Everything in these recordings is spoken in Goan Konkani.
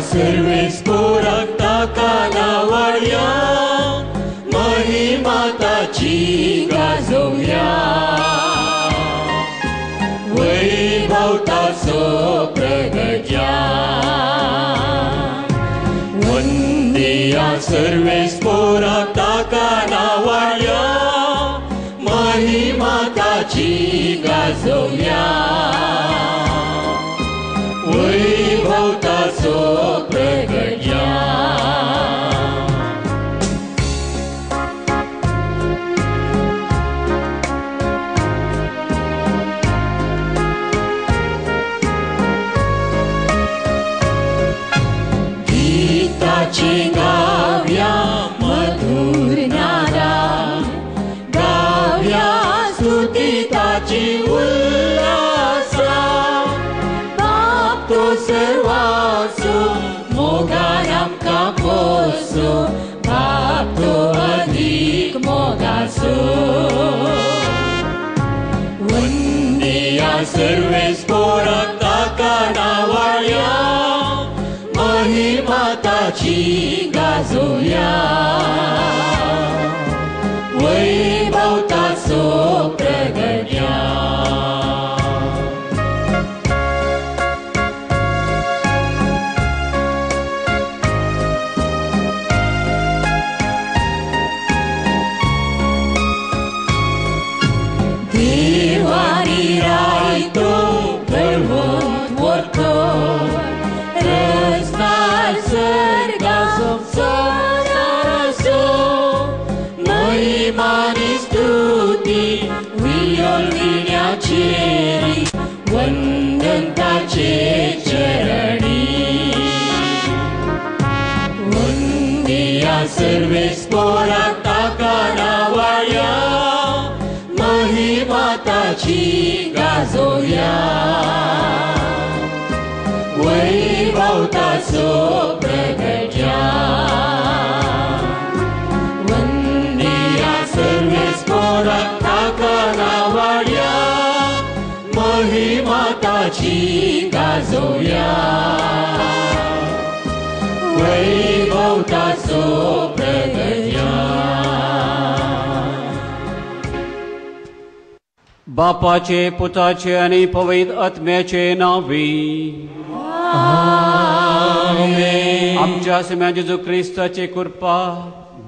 सर्वेस पोराक ताका नावाळया महिमा ताची गाजोवया वैभव ताचो प्रगट्या वंदिया सर्वेस पोराक ताका नावाळया महिमा ताची गाजोवया वैभव ताचो प्रगट्या. गीताची गाव्या मधुर नादा गाव्या स्तुती ताची उल्हासा बाप तो सर्वांचो मोगान आमकां पोसो बाप तो अदीक मोगाचो. वंदिया सर्वेस पोराक ताका नावाळया महिमा ताची गाजोवया वैभव ताचो प्रगट्या. देवानी रायतो बळवंत व्हरतो रस्तार सर्गाचो सोनाचो महिमानी स्तुती वियोलविण्याचेरी वंदन ताचे चरणी. वंदिया सर्वेस पोराक ताका नावाळया महिमा ताची गाजोवया वैभव ताचो प्रगट्या. वंदिया सर्वेस पोराक ताका नावाळया महिमा ताची गाजोवया वैभव ताचो प्रगट्या. बापाचे पुताचे आनी पवित्र आत्म्याचे नांवी आमेन. आमच्या सेम्या जेजू क्रिस्ताची कृपा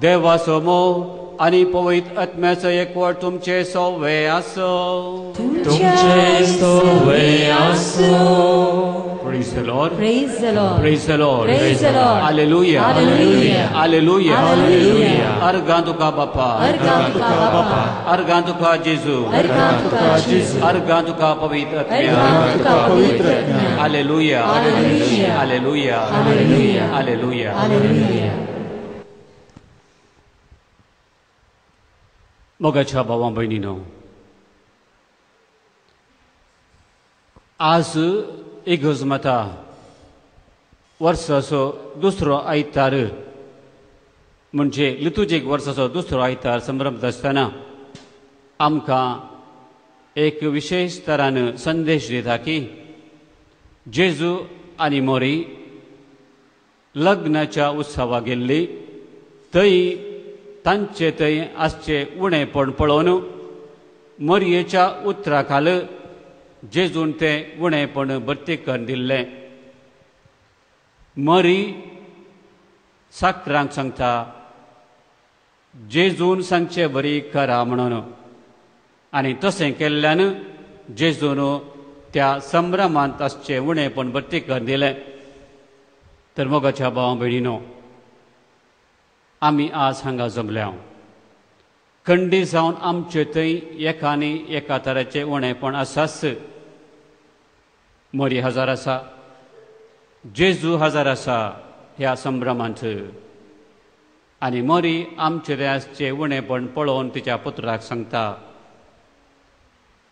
देवाचो मोग आनी पवित्र आत्म्याचो एकवट तुमचे सोवे आसो. तुमचे सोवे आसो. Praise the Lord. Praise the Lord. Praise the Lord. Praise the Lord. Hallelujah. Hallelujah. Hallelujah. Hallelujah. अर्गां तुका बापा. अर्गां तुका बापा. अर्गां तुका जेजू. अर्गां तुका जेजू. अर्गां तुका पवित्र आत्म्या. अर्गां तुका पवित्र आत्म्या. Hallelujah. Hallelujah. Hallelujah. Hallelujah. Hallelujah. Hallelujah. मोगाच्या भावा भयणीनो, आज इगर्ज माता वर्साचो दुसरो आयतार म्हणजे लितुजीक वर्साचो दुसरो आयतार संभ्रमता आसतना आमकां एक विशेश तरान संदेश दिता की जेजू आनी मोरी लग्नाच्या उत्सवाक गेल्ली थंय तांचे थंय आसचें उणेपण पळोवन मोरयेच्या उतरा खाल जेजून तें उणेपण भरती करून दिल्लें. मरी साकरांक सांगता जेजून सांगचे बरी करा म्हणून आनी तशें केल्ल्यान जेजून त्या संभ्रमांत आसचें उणेपण भरती करून दिलें. तर मोगाच्या भाव भयणीनो, आमी आज हांगा जमल्या खंडी जावन आमचे थंय एका आनी एका तराचें उणेपण आसाच. मोरी हजार आसा, जेजू हजार आसा ह्या संभ्रमांत आनी मोरी आमचे थंय आसचें उणेपण पळोवन तिच्या पुत्राक सांगता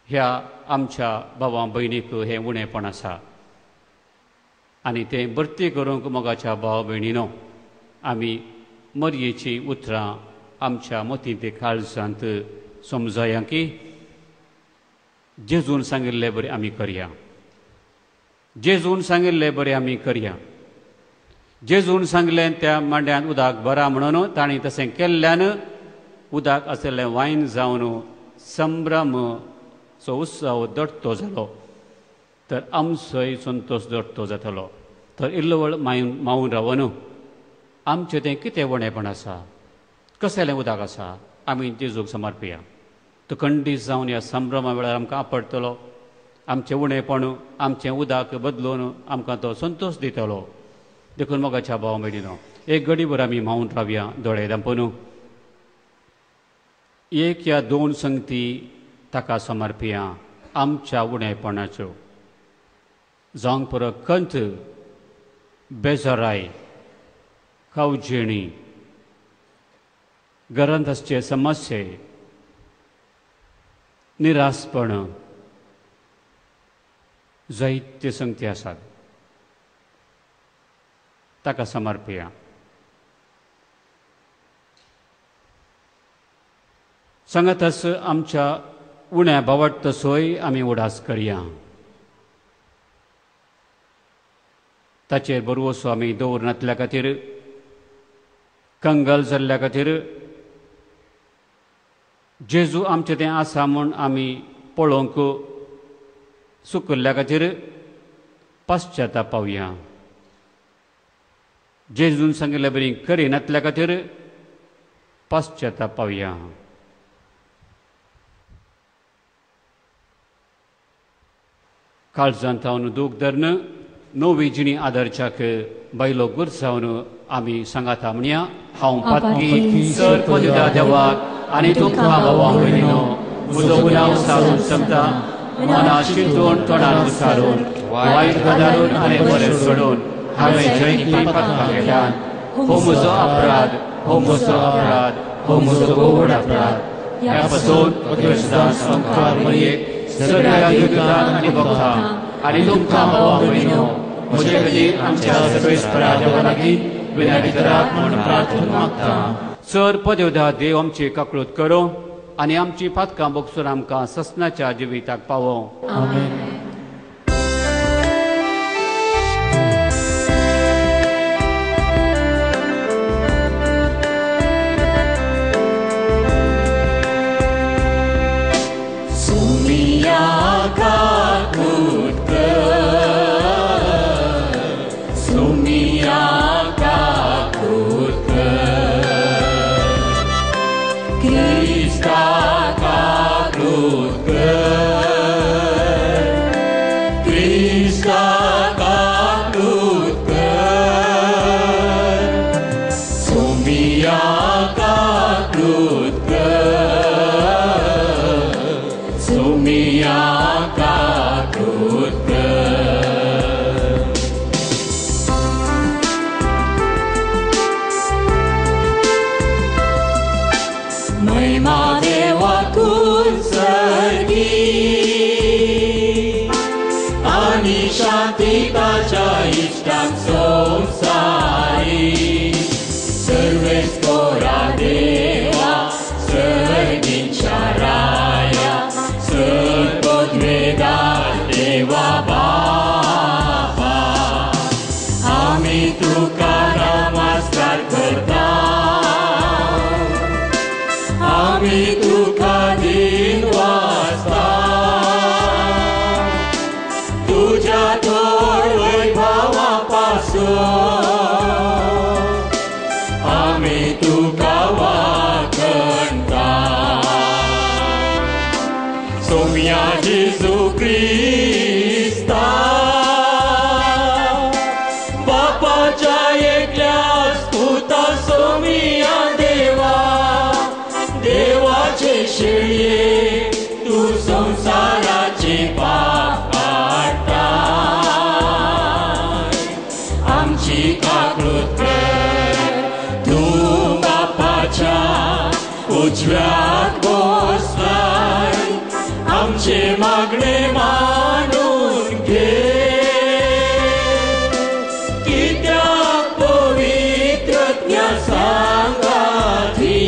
ह्या आमच्या भावा भयणीक हें उणेपण आसा आनी तें भरती करूंक मोगाच्या भाव भयणीनो आमी मोरयेचीं उतरां आमच्या मतींत काळजांत समजया की जेजून सांगिल्ले बरें आमी करया, जेजून सांगिल्ले बरें आमी करया. जेजून सांगलें त्या मांड्यांत उदक बरा म्हणून तांणी तशें केल्ल्यान उदक आशिल्लें वायन जावन संभ्रमचो उत्सव दट्टो जालो. तर आमचोय संतोश दट्टो जातलो. तर इल्लो वेळ मावून रावन आमचें तें कितें उणेपण आसा, कसलें उदक आसा, आमी जेजूक समर्पया. तो खंडीत जावन ह्या संभ्रमा वेळार आमकां आपडटलो. आमचें उणेपण आमचें उदक बदलून आमकां तो संतोश दितलो. देखून मोगाच्या भाव भयणीनो, एक घडीभर आमी मावून रावया, दोळे धांपून एक या दोन संगती ताका समर्पया आमच्या उणेपणाच्यो. जावंक पुरो कंत, बेजाराय, कावजेणी, घरांत आसचे समस्ये, निरासपण, जायते संगती आसात, ताका समर्पया. सांगातच आमच्या उण्या बावट तसोय आमी उडास करया. ताचेर बरवसो आमी दवरनातल्या खातीर, कंगल जाल्ल्या खातीर, जेजू आमचें तें आसा म्हूण आमी पळोवंक चुकल्ल्या खातीर पश्चाताप पावया. जेजून सांगिल्ले बरी करिनातल्या खातीर पश्चाताप पावया. काळजांत जावन दूख धरून नवी जिणी आदरच्याक बायलो गुरसावन आमी सांगाता म्हणया, हांव पातकी सर पदव्या देवाक आनी तुमकां भावा भयणीनो म्हजो गुन्यांव सारून सांगता. मना चिंतून, तोंडान उच्चारून, वायट गजालून आनी बरें सोडून हांवें जैती पातकां केल्यान. हो म्हजो अपराध, हो म्हजो अपराध, हो म्हजो गोड अपराध. ह्या पासून संवसार मरयेक सगळ्या युगांत आनी भोगता आनी तुमकां भावा भयणीनो म्हजे खातीर आमच्या सर्वेस्परा देवा लागीं विनंती करात म्हूण प्रार्थना मागता. सर पदेवदा देव आमची काकळूत करूं आनी आमची पातकां भोगसून आमकां ससनाच्या जिविताक पावों. आमेन. उजव्याक बसलाय आमचे मागणे मानून घे, कित्याक पवित्र सांगाती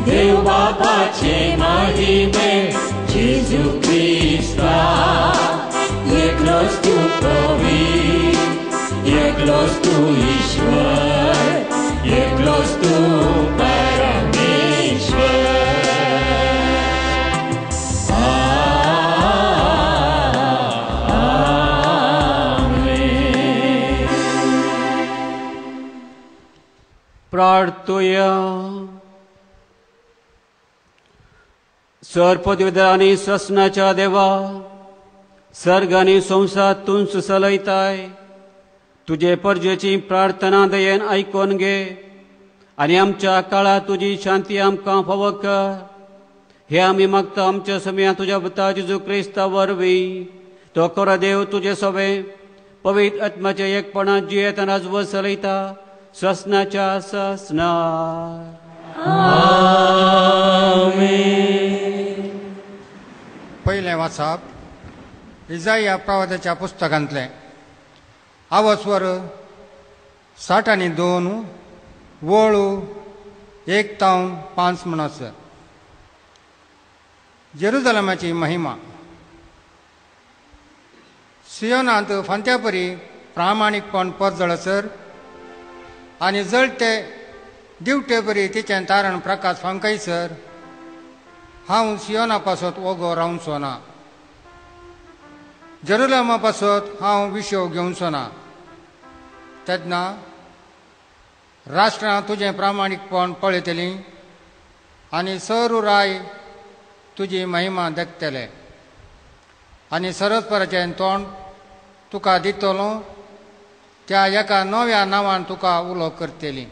देव बापाचे महिमे जेजू क्रिस्ता. एकलोच तूं पवित्र, एकलोच तूं ईश्वर, एकलोच तूं परमेश्वर. आमेन. प्रार्थुया. सर पदवीधर आनी ससनाच्या देवा, सर्ग आनी संवसार तूंच चलयताय. तुजे परजेची प्रार्थना दयेन आयकोन घे आनी आमच्या काळार तुजी शांती आमकां फावो कर. हे आमी मागता आमच्या समया तुज्या पुता जेजू क्रिस्ता वरवीं. तो खरो देव तुजे सवे पवित्र आत्माच्या एकपणात जियेत आनी राजवट चलयता ससनाच्या ससनार. आमेन. पयलें वाचप इजाया प्रवादाच्या पुस्तकांतलें. आवस्वर 62 वळू 1 तावन 5 म्हूण आसा. जेरुजलमाची महिमा. सियोनांत फांत्यापरी प्रामाणीकपण परजळसर आनी जळते दिवटेपरी तिचें तारण प्रकाश फांकयसर हांव सियोना पासत ओगो रावचो ना, जेरुजलमा पासत हांव विशेव घेवचो ना. तेन्ना राष्ट्रां तुजें प्रामाणीकपण पळयतलीं आनी सरू राय तुजी महिमा देखतले आनी सरस्पराचें तोंड तुका दितलो त्या एका नव्या नांवान तुका उलो करतली.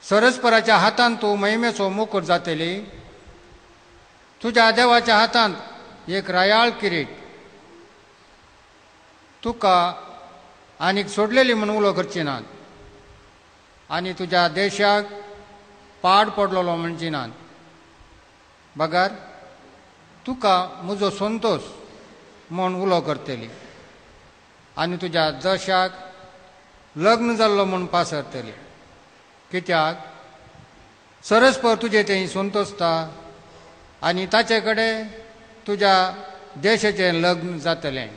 सरस्पराच्या हातांत तूं महिमेचो मुकूट जातली. तुज्या देवाच्या हातांत एक रायाळ किरीट. तुका आनीक सोडलेली म्हूण उलो करची नात आनी तुज्या देशाक पाड पडलेलो म्हणची नात. बगर तुका म्हजो संतोश म्हूण उलो करतली आनी तुज्या दशाक लग्न जाल्लो म्हूण पासरतली. कित्याक सरस्पर तुजें थंय संतोशता आनी ताचे कडेन तुज्या देशाचें लग्न जातलें.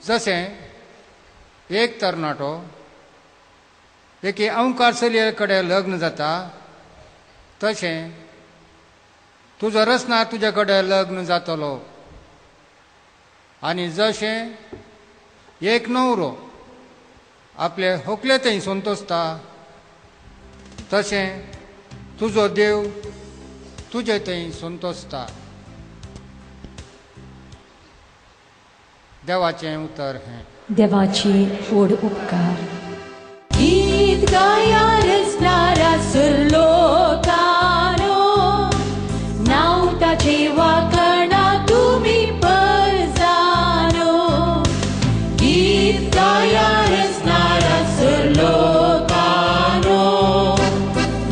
जशें एक तरणाटो एके अंकार चलये कडेन लग्न जाता तशें तुजो रचना तुजे कडेन लग्न जातलो. आनी जशें एक न्हवरो आपले होकले थंय संतोशता तशें तुजो देव तुजे थंय संतोशता. देवाचें उतर हें. देवाची ओड उपकार. गीत गाया रचणारा सुरलोकानो, नांव ताचे वाकणा तुमी परजानो. गीत गाया रचणारा सुरलोकानो,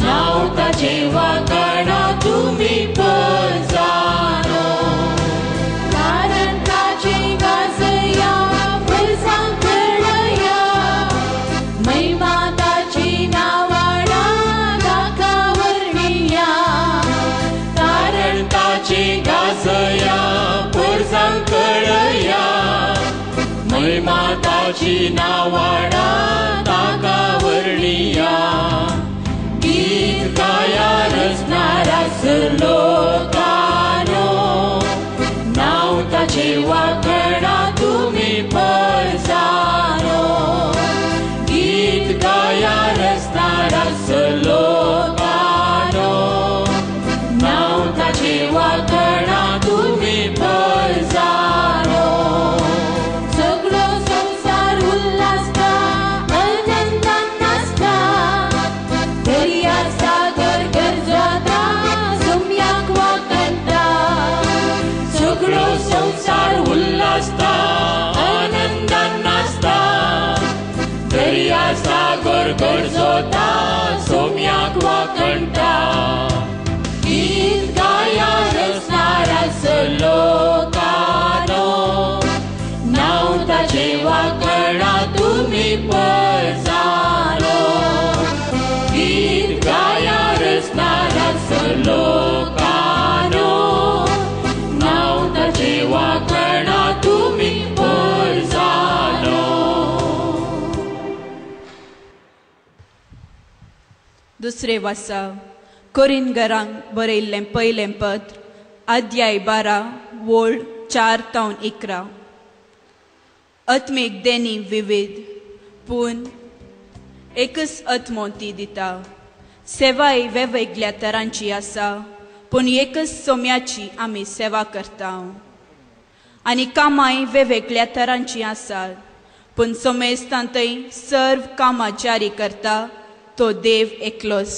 नांव ताचे वाकणा तुमी परजानो. कारण ताचे गाजया फुलसां कळया, महिमा ताची नावाडा दाखवर्णिया. कारण ताची गाजया फुलसां कळया, महिमा ताची नावाडा दाखवर्णिया. गीत गाया रचणारा सुरलोकानो, नांव ताचे वाकणा तुमी परजानो. गीत गाया रचणारा सुरलोकानो, नांव ताचे वाकणा तुमी परजानो. सगळो संवसार उल्हासता आनंदान नाचता, दर्या सागर गरजता सोम्याक वाकणता. सगळो संवसार उल्हासता आनंदान नाचता, दर्या सागर गरजता सोम्याक वाकणता. गीत गाया रचणारा सुरलोकानो, नांव ताचे वाकणा तुमी परजानो. गीत गाया रचणारा सुरलोकानो, नांव ताचे वाकणा तुमी परजानो. दुसरें वासा कोरिनगरांक बरयल्लें पयलें पत्र अध्याय 12 वोळ 4 तावन 11. आत्मीक देणी विविध पूण एकच आत्मो ती दिता. सेवाय वेगवेगळ्या तरांची आसा पूण एकच सोम्याची आमी सेवा करता. आनी कामांय वेगवेगळ्या तरांची आसात पूण सोमेस्तांतय सर्व कामां जारी करता तो देव एकलोच.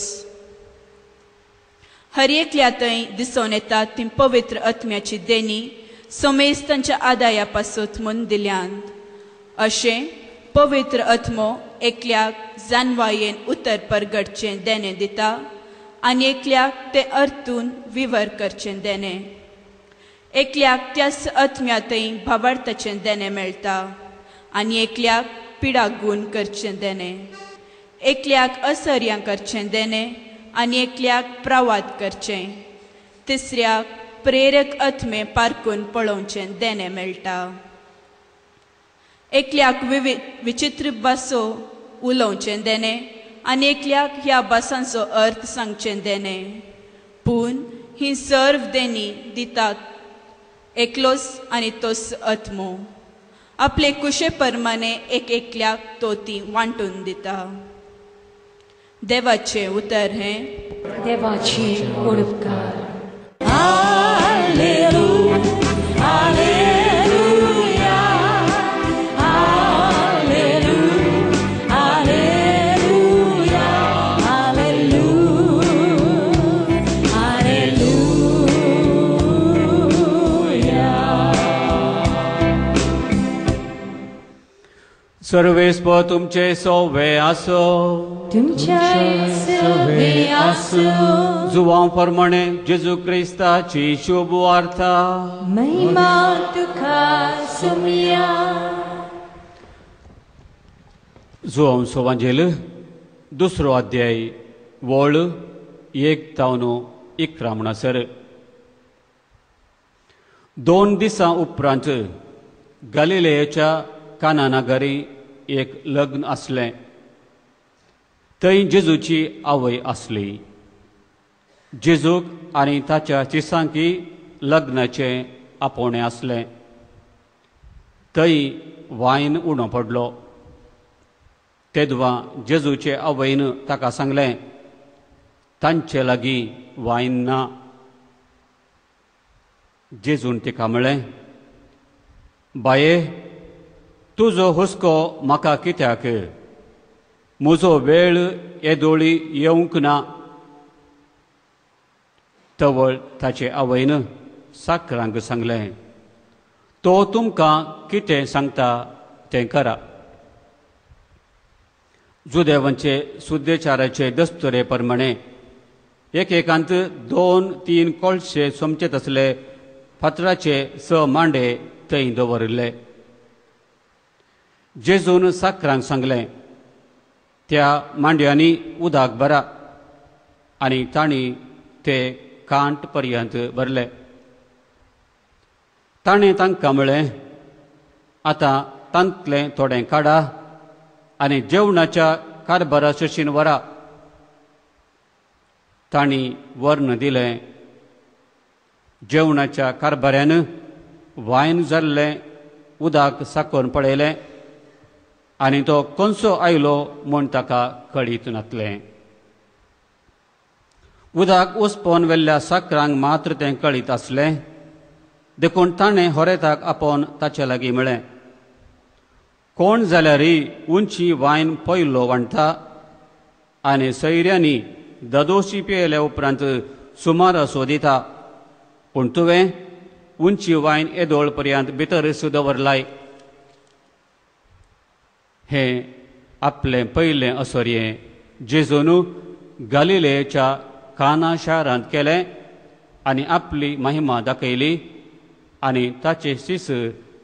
हर एकल्या थंय दिसून येता ती पवित्र आत्म्याची देणी सोमेस्तांच्या आदाया पासत म्हूण दिल्यांत. अशें पवित्र आत्मो एकल्याक जानवायेन उतर परगटचें देणें दिता आनी एकल्याक तें अर्थून विवर करचें देणें. एकल्याक त्याच आत्म्या थंय भावार्थाचें देणें मेळटा आनी एकल्याक पिडा गूण करचें देणें. एकल्याक असर्यां करचें देणें आनी एकल्याक प्रवाद करचें. तिसऱ्याक प्रेरक आत्मे पारकून पळोवचें देणें मेळटा. एकल्याक विचित्र भासो उलोवचें देणें आनी एकल्याक ह्या भासांचो अर्थ सांगचें देणें. पूण ही सर्व देणी दितात एकलोच आनी तोच आत्मो. आपले कुशे प्रमाणे एक एकल्याक तो ती वांटून दिता. देवाचें उतर हें. देवाचे उपकार. Hallelujah, hallelujah, hallelujah, hallelujah, hallelujah, hallelujah. सर्वेस्पर तुमचे सोवे आसो. तुमच्या सवे आसो. जुवां प्रमाणे जेजू क्रिस्ताची शुभ वार्ता. महिमा तुका सुमिया. जुवां सोवांजेल दुसरो अध्याय वळ 1 तावन 11 म्हणसर. 2 दिसां उपरांत गालिलेच्या काना नगरी एक लग्न आसलें. थंय जेजूची आवय आसली. जेजूक आनी ताच्या चिसांकी लग्नाचें आपोवणें आसलें. थंय वायन उणो पडलो. तेदवा जेजूचे आवयन ताका सांगलें, तांचे लागीं वायन ना. जेजून तिका म्हळें, बाये, तुजो हुस्को म्हाका कित्याक? म्हजो वेळ येदोळी येवंक ना. तवळ ताचे आवयन साकरांक सांगलें, तो तुमकां कितें सांगता तें करा. जुदेवांचे सुद्देचाराचे दस्तुरे प्रमाणे एकेकांत 2-3 कोळशे सोमचे तसले फातराचे 6 मांडे थंय दवरिल्ले. जेजून साकरांक सांगलें, त्या मांड्यांनी उदक भरा. आनी तांणी ते कांट पर्यंत भरले. ताणें तांकां म्हळें, आतां तांतलें थोडें काडा आनी जेवणाच्या कारभारा शशीन व्हरा. तांणी वर्ण दिलें. जेवणाच्या कारभाऱ्यान वायन जाल्लें उदक साकोवन पळयलें आनी तो कोनसो आयलो म्हूण ताका कळीत नातलें. उदक उसपोवन वेल्ल्या साकरांक मात्र तें कळीत आसलें. देखून ताणें होरेताक आपोवन ताचे लागीं म्हळें, कोण जाल्यारय उंची वायन पयलो वांट्टा आनी सैऱ्यांनी ददोशी पियेल्या उपरांत सुमार सोदिता, पूण तुवें उंची वायन येदोळ पर्यंत भितर दवरलाय. हें आपलें पयलें असोरयें जेजून गालिलेच्या काना शारांत केलें आनी आपली महिमा दाखयली आनी ताचे शिस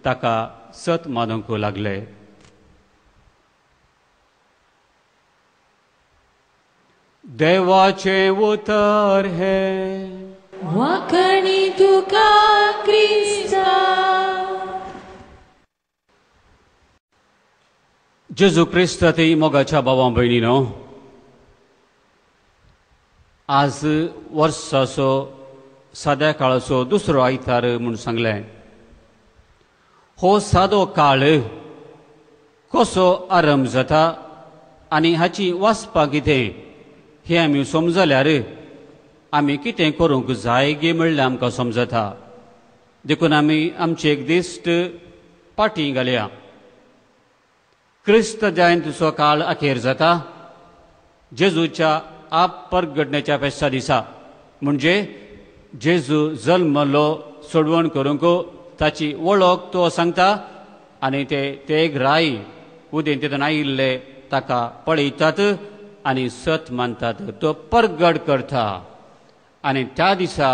ताका सत मानूंक लागले. देवाचें उतर हें. वाखणी तुका क्रिस्ता. जेजू क्रिस्त ती मोगाच्या भावां भयणीनो, आज वर्साचो साद्या काळाचो दुसरो आयतार म्हूण सांगलें. हो सादो काळ कसो आरंभ जाता आनी हाची वाचपाक कितें हें आमी समजल्यार आमी कितें करूंक जाय गे म्हणल्यार आमकां समजता. देखून आमी आमची एक दिश्ट पाटी घालया. क्रिस्त जयंतीचो काळ अखेर जाता जेजूच्या आप परगटण्याच्या फेस्ता दिसा, म्हणजे जेजू जल्मलो सोडवण करूंक ताची वळख तो सांगता आनी ते तेग राय उदेंतेंतून आयिल्ले ताका पळयतात आनी सत मानतात. तो परगट करता आनी त्या दिसा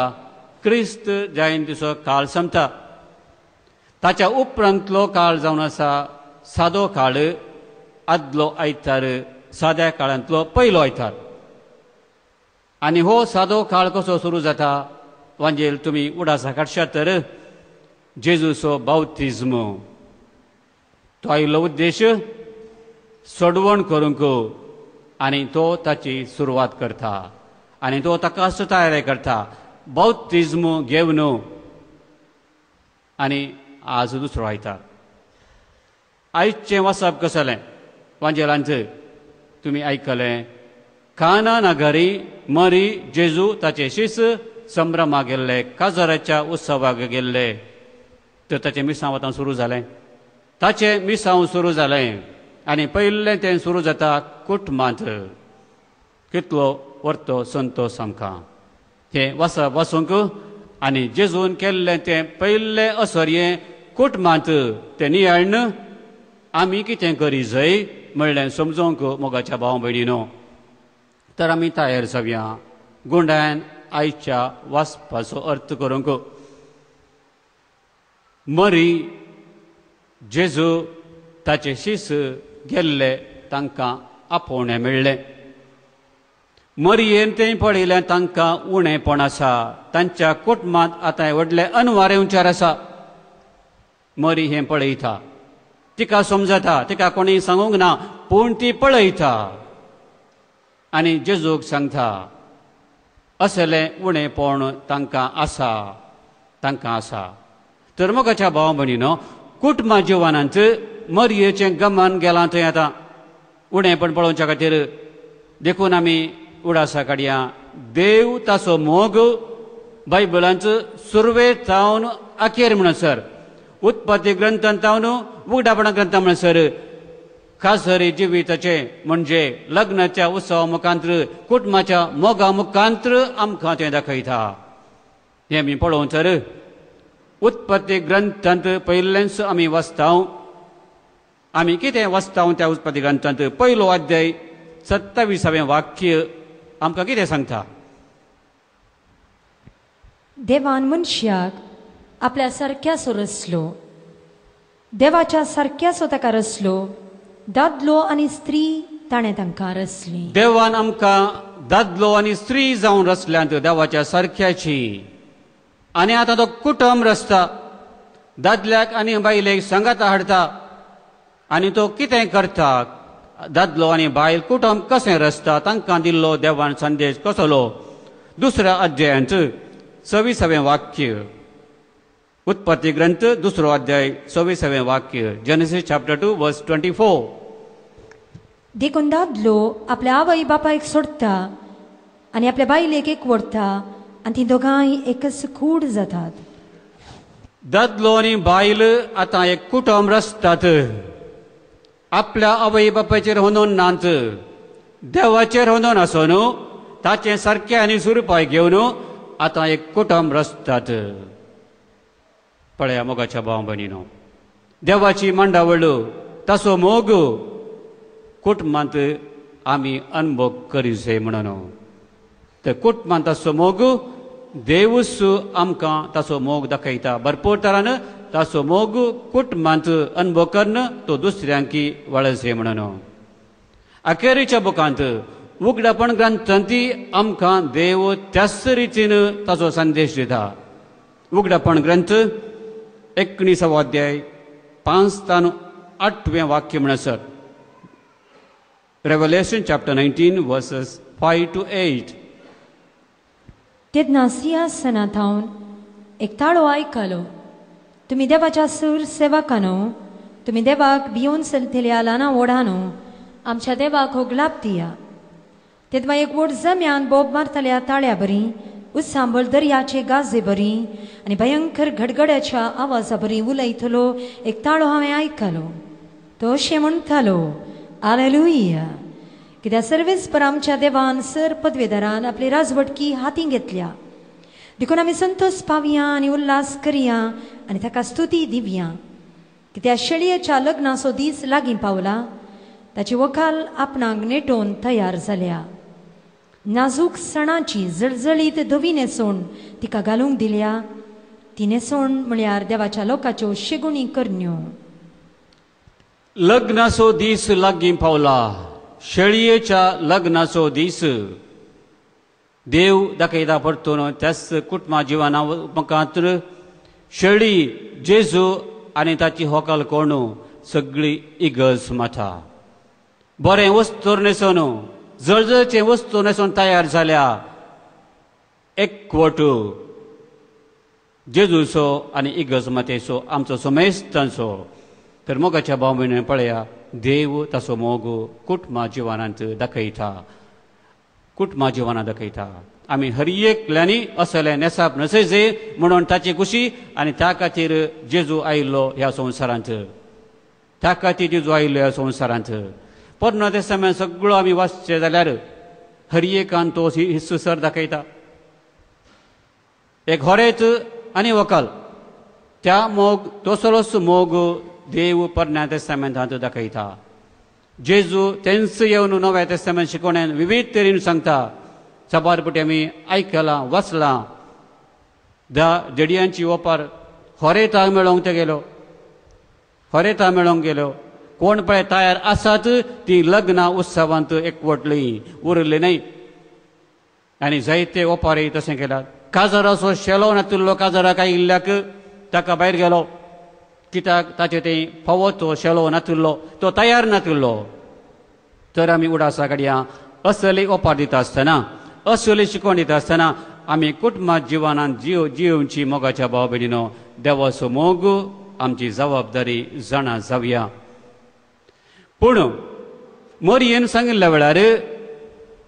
क्रिस्त जयंतीचो काळ सोंपता. ताच्या उपरांतलो काळ जावन आसा सादो काळ, आदलो आयतार, साद्या काळांतलो पयलो आयतार. आनी हो सादो काळ कसो सुरू जाता वांजेल तुमी उडासा काडशात तर जेजूचो बावतिज्म. तो आयिल्लो उद्देश सोडवण करूंक आनी तो ताची सुरवात करता आनी तो ताका तयारी करता बावतिज्म घेवन. आनी आज दुसरो आयतार. आयचें वाचप कसलें वांजेलांचें तुमी आयकलें. काना नगरी मरी जेजू ताचे शिस संभ्रमाक गेल्ले, काजाराच्या उत्सवाक गेल्ले. तर ताचें मिसांव आतां सुरू जालें, ताचें मिसांव सुरू जालें आनी पयलें तें सुरू जाता कुटुंबांत. कितलो वर्तो संतोश आमकां हें वाचप वाचूंक आनी जेजून केल्लें तें पयलें असरयें कुटुंबांत तें नियाळ्ण आमी कितें करी जाय म्हणलें समजोवंक मोगाच्या भाव भयणीनो. तर आमी तयार जावया गुंडान आयच्या वाचपाचो अर्थ करूंक. मरी जेजू ताचे शीस गेल्ले तांकां आपोवणें मेळ्ळें. मरयेन तें पळयलें तांकां उणेपण आसा, तांच्या कुटुंबांत आतां व्हडलें अनवारें उंचार आसा. मरी हें पळयता, तिका समजता, तिका कोणी सांगूंक ना पूण ती पळयता आनी जेजूक सांगता असलें उणेपण तांकां आसा, तांकां आसा. तर मोगाच्या भाव भयणीनो, कुटुंबा जिवनांत मरयेचें गमन गेलां थंय आतां उणेपण पळोवच्या खातीर. देखून आमी उडासा काडया देव ताचो मोग बायबलांत सुरवेक जावन अखेर म्हणसर, उत्पत्ती ग्रंथांत जावन उगडापणा ग्रंथ म्हणसर खासरी जिविताचें म्हणजे लग्नाच्या उत्सवा मुखांत्र कुटुंबाच्या मोगा मुखांत्र आमकां तें दाखयता. हें आमी पळोवं तर उत्पत्ती ग्रंथांत पयलेंच आमी वाचता. आमी कितें वाचता त्या उत्पत्ती ग्रंथांत पयलो अध्याय 27वें वाक्य आमकां कितें सांगता? देवान मनशाक आपल्या सारक्यासो रचलो, देवाच्या सारक्यासो ताका रचलो, दादलो आनी स्त्री ताणें तांकां रचली. देवान आमकां दादलो आनी स्त्री जावन रचल्यांत देवाच्या सारक्याची. आनी आतां तो कुटुंब रचता, दादल्याक आनी बायलेक सांगाता हाडटा आनी तो कितें करता, दादलो आनी बायल कुटुंब कशें रचता तांकां दिल्लो देवान संदेश कसलो. दुसऱ्या अध्यायांत 26वें वाक्य, उत्पत्ती ग्रंथ दुसरो अध्याय 26वें वाक्य, जेनेसिस चॅप्टर 2 वर्स 24. देखून दादलो आपल्या आवय बापायक सोडटा आनी आपल्या बायलेक एक व्हरता आनी ती दोगांय एकच कूड जातात. दादलो आनी बायल आतां एक कुटुंब रचतात, आपल्या आवय बापायचेर होनोन नात, देवाचेर होनोन आसून ताचें सारकें आनी सुरपाय घेवन आतां एक कुटुंब रचतात. पळया मोगाच्या भाव भयणीनो, देवाची मांडावळ ताचो मोग कुटुंबांत आमी अनुभव करी जाय म्हणून. तर कुटुंबांत ताचो मोग देवूच आमकां ताचो मोग दाखयता भरपूर तरान. ताचो मोग कुटुंबांत अनुभव करून तो दुसऱ्यांकी वळसे म्हणून. अखेरीच्या बुकांत उगडापण ग्रंथांत आमकां देव त्याच रितीन ताचो संदेश दिता. उगडापण ग्रंथ 19वो अध्याय 5 तान 8वें वाक्य म्हणसर, Revelation chapter 19 verses 5 to 8. तेन्ना सिंहासना थावन एक ताळो आयकलो, तुमी देवाच्या सूर सेवकानो, तुमी देवाक भियोवन चलतल्या ल्हाना व्हडानो, आमच्या देवाक होगलाप दिया. तेन्ना एक व्हड जम्यान बोब मारतल्या ताळ्या बरी, उत्सांबळ दर्याचे गाजे बरी आनी भयंकर घडगड्याच्या आवाजा बरी उलयतलो एक ताळो हांवें आयकलो. तो अशें म्हणटालो, आलेलुया, कित्याक सर्वेस्पर आमच्या देवान सर पदवेदारान आपली राजवटकी हातीं घेतल्या. देखून आमी संतोष पावया आनी उल्हास करया आनी ताका स्तुती दिवया, कित्याक शेळयेच्या लग्नाचो दीस लागीं पावला, ताची वखाल आपणाक नेटोवन तयार जाल्या. नाजूक सणाची जळजळीत धवी न्हेसवण तिका घालूंक दिल्या. ती न्हेसवण म्हळ्यार देवाच्या लोकाच्यो शेगुणी करण्यो. लग्नाचो दीस लागीं पावला, शेळयेच्या लग्नाचो दीस. देव दाखयता परतून त्याच कुटुंबा जिवना मुखांत शेळी जेजू आनी ताची होकाल कोण सगळी इगर्ज माथा बरें वस्तू न्हेसून, जळजळचें वस्तू न्हेसून तयार जाल्या एकवट जेजूचो आनी इगर्ज मातेचो आमचो समेस्तांचो. तर मोगाच्या भाव भयणीन पळया, देव ताचो मोग कुटुंबा जिवनांत दाखयता, कुटुंबा जिवनांत दाखयता. आमी हर एकल्यांनी असलें न्हेसप न्हेसयचें म्हणून ताची खुशी आनी त्या खातीर जेजू आयिल्लो ह्या संवसारांत, त्या खातीर जेजू आयिल्लो ह्या संवसारांत. पोरनो तेस्तामेंत सगळो आमी वाचचें जाल्यार हर एकान तो हिस्सो सर दाखयता. एक होरेत आनी वकाल त्या मोग, तसलोच मोग देव पोरण्या तेस्तामेंतांत दाखयता. जेजू तेंच येवन नव्या तेस्तामेंत शिकोवण्यान विविध तरेन सांगता. साबार पटी आमी आयकलां, वाचलां. धा जेडियांची ओपार होरेताक मेळोंक ते गेलो, होरेताक मेळोंक गेलो. कोण पळय तयार आसात ती लग्नां उत्सवांत एकवटली, उरली न्हय. आनी जायते ओपारी तशें केल्यात. काजाराचो शेलो नातिल्लो काजाराक आयिल्ल्याक ताका भायर गेलो, कित्याक ताचें तें फावो तो शेलो नातिल्लो, तो तयार नातिल्लो. तर आमी उडासा काडया, असली ओपार दिता आसतना, असली शिकवण दिता आसतना आमी कुटुंबा जिवनांत जियोवची मोगाच्या भाव भयणीनो, देवाचो मोग आमची जबाबदारी जाणा जावया. पूण मोरयेन सांगिल्ल्या वेळार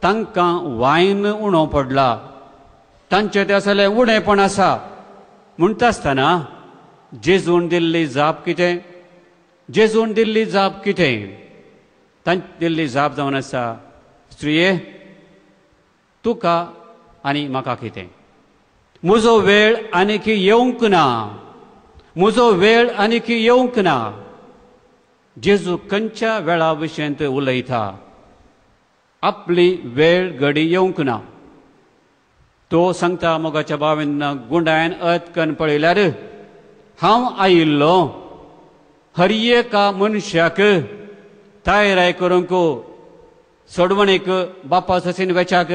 तांकां वायन उणो पडला, तांचें तें असलें उणेपण आसा म्हणटा आसतना जेजून दिल्ली जाप कितें? जेजून दिल्ली जाप कितें? तांची दिल्ली जाप जावन आसा, स्त्रिये तुका आनी म्हाका कितें? म्हजो वेळ आनीक येवंक ना, म्हजो वेळ आनीक येवंक ना. जेजू खंयच्या वेळा विशयंत उलयता? आपली वेळ घडी येवंक ना. तो सांगता मोगाच्या भावान गुंडायन अतकन पळयल्यार हांव आयिल्लो हर एका मनशाक तयाराय करूंक, सोडवणेक बापा ससीन वेच्याक.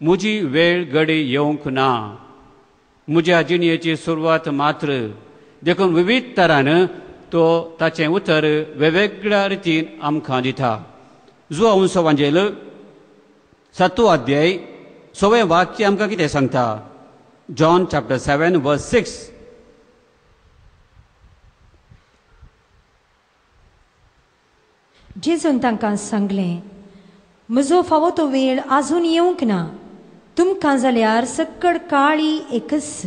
म्हजी वेळ घडी येवंक ना, म्हज्या जिणयेची सुरवात मात्र. देखून विविध तरान तो ताचें उतर वेगवेगळ्या रितीन आमकां दिता. जुआंव वांजेल 7 अध्याय 6वें वाक्य आमकां कितें सांगता? John chapter 7 verse 6. जेजून तांकां सांगलें, म्हजो फावो तो वेळ आजून येवंक ना, तुमकां जाल्यार सक्कड काळी एकच.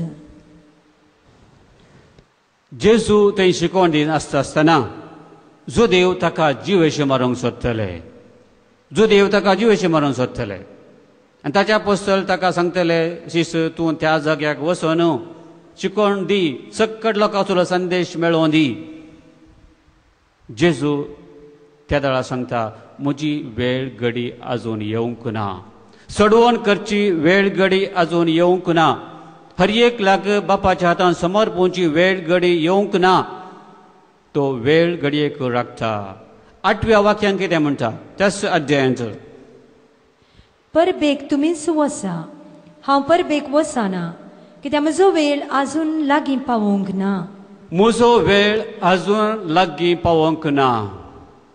जेजू थंय शिकवण दिन आसता आसतना जो देव ताका जिवेशी मारूंक सोदतले, जो देव ताका जिवेशी मारूंक सोदतले आनी ताच्या पोस्तल ताका सांगतले, शिस तूं त्या जाग्याक वचून शिकवण दी, सक्कड लोकांक तुलो संदेश मेळोवन दी. जेजू त्या दळा सांगता, म्हजी वेळ घडी आजून येवंक ना, सडवण करची वेळ घडी आजून येवंक ना, हर एक लाख बापाच्या हातान समर्पूंची वेळ घडी येवंक ना. तो वेळ घडयेक राखता. 8व्या वाक्यान कितें म्हणटा त्याच अध्यायांत? परबेक तुमीच वसा, हांव परबेक वसाना, कित्याक म्हजो वेळ आजून लागीं पावोवंक ना. म्हजो वेळ आजून लागीं पावोवंक ना.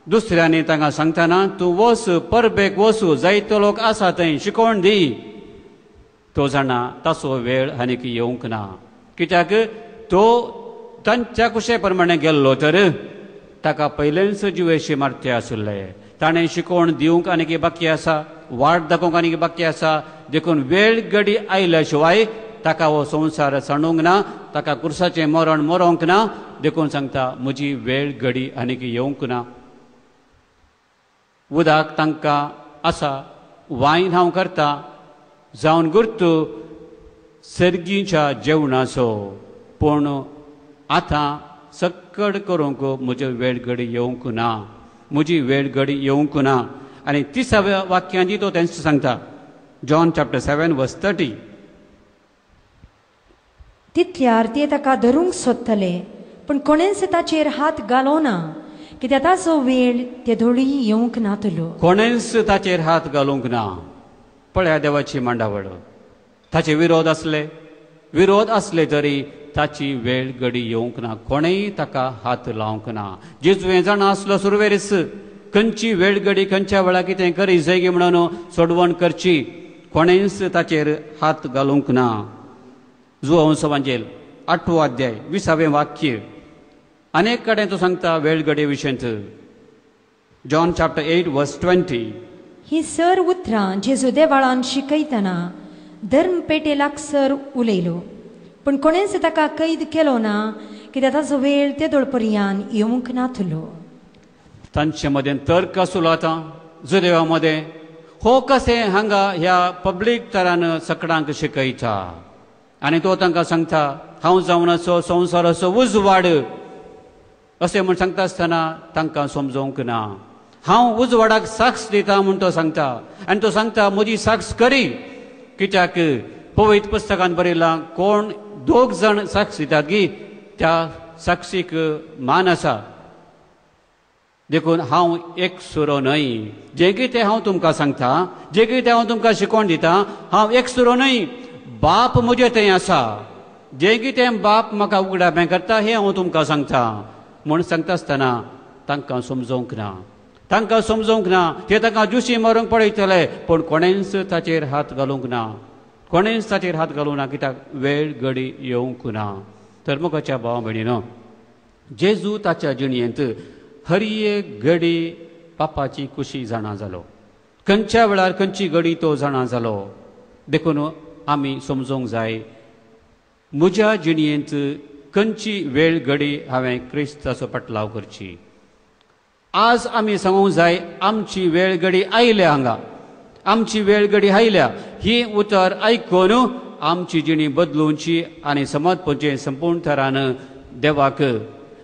दुसऱ्यांनी तांकां सांगतना तूं वच, परबेक वचू, जायते लोक आसा थंय, शिकवण दी. तो जाणा ताचो वेळ आनीक येवंक ना. कित्याक तो तांच्या कुशे प्रमाणे गेल्लो तर ताका पयलेंच जिवेशी मारते आशिल्ले. ताणें शिकवण दिवंक आनीक बाकी आसा, वाट दाखोवंक आनीक बाकी आसा. देखून वेळ घडी आयल्या शिवाय ताका हो संवसार सांडूंक ना, ताका कुर्साचें मरण मरोंक ना. देखून सांगता म्हजी वेळ घडी आनीक येवंक ना. उदक तांकां आसा, वायन हांव करता जावन गुर्तू सर्गीच्या जेवणाचो, पूण आतां सक्कड करूंक म्हज्यो वेळ घडी येवंक ना, म्हजी वेळ घडी येवंक ना. आनी तिसाव्या वाक्यांनी तो तेंच सांगता, जॉन चॅप्टर 7 वर्स 30. तितल्यार ते ताका धरूंक सोदतले, पूण कोणेंच ताचेर हात घालो ना, कित्याक ताचो वेळ ते धोळी येवंक नातलो. कोणेंच ताचेर हात घालूंक ना. पळया देवाची मांडावळ. ताचे विरोध आसले, विरोध आसले तरी ताची वेळ घडी येवंक ना, कोणेय ताका हात लावंक ना. जेजू हें जाणा आसलो सुरवेरीच खंयची वेळ घडी खंयच्या वेळार कितें करी जाय म्हणून सोडवण करची, कोणेंच ताचेर हात घालूंक ना. जुवांव वांजेल 8वो अध्याय 20वें वाक्य अनेक कडेन तो सांगता वेळ घडये विशयंत. जॉन चॅप्टर 8 वर्स 20. ही सर उतरां जेजू देवाळान शिकयतना धर्मपेटे लागसर उलयलो, पूण कोणेंच ताका कैद केलो ना, कित्याक ताचो वेळ ते दोळपर्यान येवंक नातलो. तांचे मदें तर्क आसलो आतां जुदेवा मदें, हो कशें हांगा ह्या पब्लीक तरान सकडांक शिकयता. आनी तो तांकां सांगता हांव जावन असो संवसाराचो उजवाड अशें म्हूण सांगता आसतना तांकां समजोवंक ना. हांव उजवाडाक साक्ष दिता म्हूण तो सांगता, आनी तो सांगता म्हजी साक्ष करी, कित्याक पवित्र पुस्तकान बरयलां कोण दोग जाण साक्ष दितात की त्या साक्षीक मान आसा. देखून हांव एक सुरो न्हय, जें कितें हांव तुमकां सांगता, जें कितें हांव तुमकां शिकोवन दिता, हांव एक सुरो न्हय, बाप म्हजे थंय आसा. जें कितें बाप म्हाका उगडापें करता हें हांव तुमकां सांगता म्हूण सांगता आसतना तांकां समजोवंक ना, तांकां समजोवंक ना. ते तांकां जुशी मारूंक पळयतले, पूण कोणेंच ताचेर हात घालूंक ना, कोणेंच ताचेर हात घालूंक ना, कित्याक वेळ घडी येवंक ना. तर मोगाच्या भाव भयणीनो, जेजू ताच्या जिणयेंत हर एक घडी पापाची कुशी जाणा जालो, खंयच्या वेळार खंयची घडी तो जाणा जालो. देखून आमी समजोंक जाय म्हज्या जिणयेंत खंयची वेळ घडी हांवें क्रिस्ताचो पटलाव करची. आज आमी सांगूंक जाय आमची वेळ घडी आयल्या, हांगा आमची वेळ घडी आयल्या. ही उतर आयकून आमची जिणी बदलुची आनी समर्पणचें संपूर्ण थरान देवाक.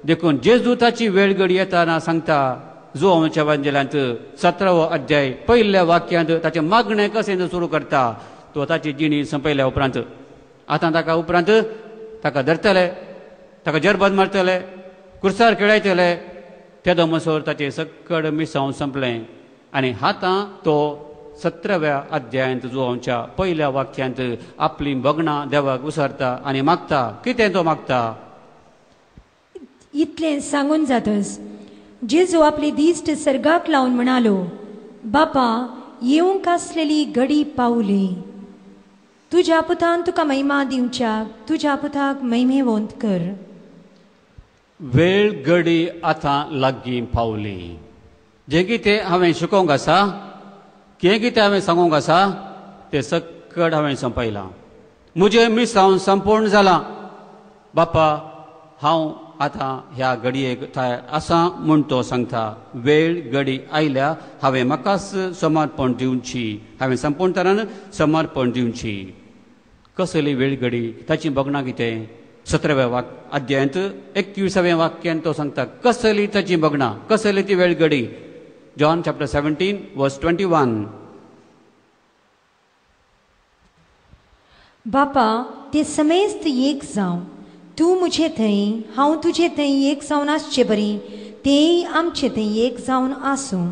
देखून जेजू ताची वेळ घडी येताना सांगता जुवांच्या वांजेलांत 17वो अध्याय पयल्या वाक्यांत ताचें मागणें कशें सुरू करता. तो ताची जिणी संपयल्या उपरांत आतां ताका उपरांत ताका धरतले, ताका जरबद मारतले, कुर्सार खेळयतले. तेदो मसोर ताचें सक्कड मिसांव संपलें. आनी आतां तो 17व्या अध्यायांत जुवांच्या पयल्या वाक्यांत आपली भगणां देवाक उसरता आनी मागता. कितें तो मागता? इतलें सांगून जातच जेजू आपली दिश्ट सर्गाक लावन म्हणालो, बापा, येवंक आसलेली घडी पावली, तुज्या पुतान तुका महिमा दिवच्याक तुज्या पुताक महिमेवंत कर. वेळ घडी आतां लागीं पावली. जें कितें हांवें शिकोवंक आसा, कितें कितें हांवें सांगूंक आसा तें सक्कड हांवें संपयलां. म्हजें मिसांव संपूर्ण जालां. बापा, हांव आतां ह्या घडयेक तयार आसा म्हूण तो सांगता. वेळ घडी आयल्या, हांवें म्हाकाच समर्पण दिवची, हांवें संपूर्ण तरान समर्पण दिवची. कसली वेळ घडी, ताची भगणां कितें? 17व्या अध्यायांत 21व्या वाक्यान तो सांगता कसली ताची भगणां, कसली ती वेळ घडी. जॉन चॅप्टर 17 वर्स 21. बापा, ते समेस्त एक जावं, तूं म्हजे थंय हांव तुजे थंय एक जावन आसचे बरी तेय आमचे थंय एक जावन आसूं,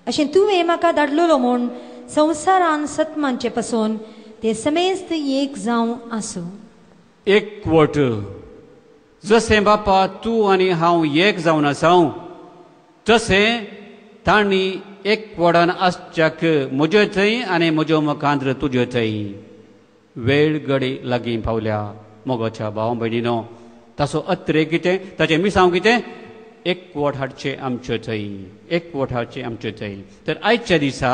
अशें तुवें म्हाका धाडलेलो म्हूण संवसारान सतमानचे पसून ते समेस्त एक जावन आसूं. एकवट जशें बापा तूं आनी हांव एक जावन आसाव तशें तांणी एकवटान आसच्याक म्हजे थंय आनी म्हज्यो मुखांत्र तुजे थंय. वेळ गडी लागीं पावल्या. मोगाच्या भाव भयणीनो, ताचो अत्रे कितें, ताचें मिसांव कितें, एकवट हाडचें आमचे थंय, एकवट हाडचें आमचे थंय. तर आयच्या दिसा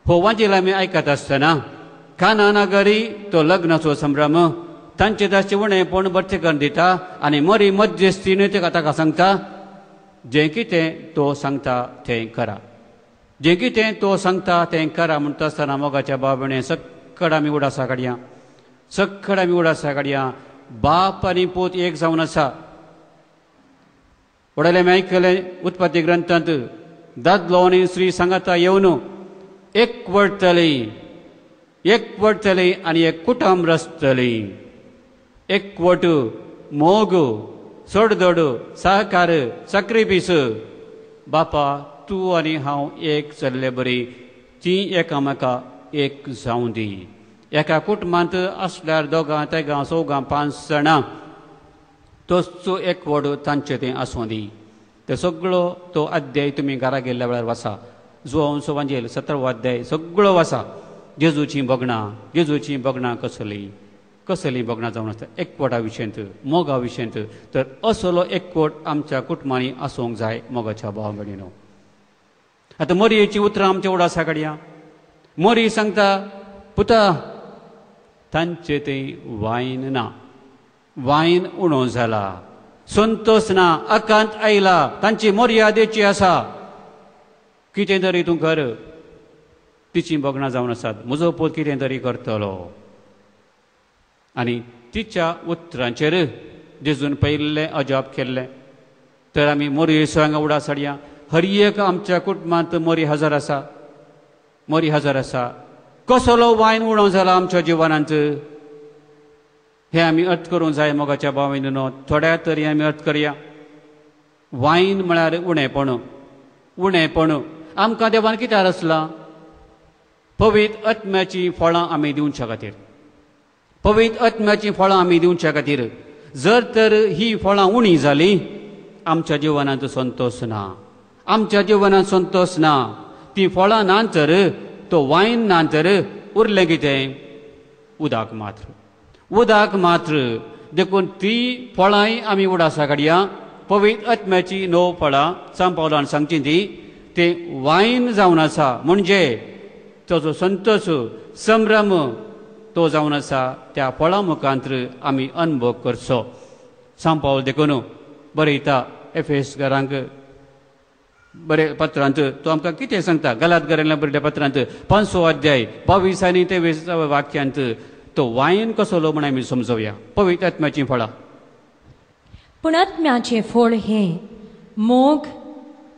हो वांजेल आमी आयकत आसतना काना नगरी तो लग्नाचो संभ्रम तांचे ताचे उणेपण भरती करून दिता आनी मरी मध्यस्थीन ताका सांगता जें कितें तो सांगता तें करा, जें कितें तो सांगता तें करा. म्हणटा आसतना मोगाच्या भाव भयणी सक्कड आमी उडासा काडया, सक्कड आमी उडासा काडया. बाप आनी पूत एक जावन आसा. वडले आमी आयकलें उत्पत्ती ग्रंथांत दादलो आनी स्त्री सांगाता येवन एकवटतली, एकवटतली आनी एक कुटुंब रचतली. एकवट, मोग, सोडदोड, सहकार, साक्रिफीस. बापा तूं आनी हांव एक चल्ले बरी, ती एकामेका एक जावं दी. एका कुटुंबांत आसल्यार दोगां तेगां चौगां 5 जाणां तोच एकवट तांचें तें आसूं दी. ते सगळो तो अध्याय तुमी घरा गेल्ल्या वेळार वाचा. जुवांचो वांजेल 17वो अध्याय सगळो वाचा. जेजूचीं भगणां, जेजूचीं भगणां कसलीं कसलीं भगणां जावन आसता एकवटा विशयंत, मोगा विशयंत. तर असलो एकवट आमच्या कुटुंबांनी आसूंक जाय मोगाच्या भाव भयणीनो. आतां मोरयेचीं उतरां आमच्या उडासा काडया. मोरी सांगता पुता तांचे थंय वायन ना, वायन उणो जाला, संतोष ना, आकांत आयला, तांची मर्यादेची आसा. कितें तरी तूं कर, तिचीं भगणां जावन आसात, म्हजो पूत कितें तरी करतलो. आनी तिच्या उतरांचेर जेजून पयिल्लें अजाप केल्लें. तर आमी मोरये हांगा उडास हाडया. हर एक आमच्या कुटुंबांत मोरी हजर आसा, मोरी हजर आसा. कसलो वायन उणो जाला आमच्या जिवनांत हें आमी अर्थ करूंक जाय मोगाच्या भाव भयणीनो. थोड्या तरी आमी अर्थ करया. वायन म्हळ्यार उणेपण, उणेपण. आमकां देवान कित्याक रचलां? पवित्र आत्म्याचीं फळां आमी दिवच्या खातीर, पवित्र आत्म्याचीं फळां आमी दिवच्या खातीर. जर तर ही फळां उणी जालीं आमच्या जिवनांत संतोष ना, आमच्या जिवनांत संतोष ना. ती फळां ना तर, तो वायन ना तर उरलें कितें? उदक मात्र, उदक मात्र. देखून ती फळांय आमी उडासा काडया. पवित्र आत्म्याची 9 फळां सांत पावलान सांगची ती तें वायन जावन आसा, म्हणजे ताचो संतोष संभ्रम तो जावन आसा. त्या फळां मुखांत्र आमी अनुभव करचो. सांत पावल देखून बरयता एफेस घरांक बरे पत्रांत तो आमकां कितें सांगता? गलात घरांतल्या बरयल्या पत्रांत 5वो अध्याय 22 आनी 23 वाक्यांत तो वायन कसलो म्हण आमी समजोवया. पवित्र आत्म्याचीं फळां. पूण आत्म्याचें फळ हें मोग,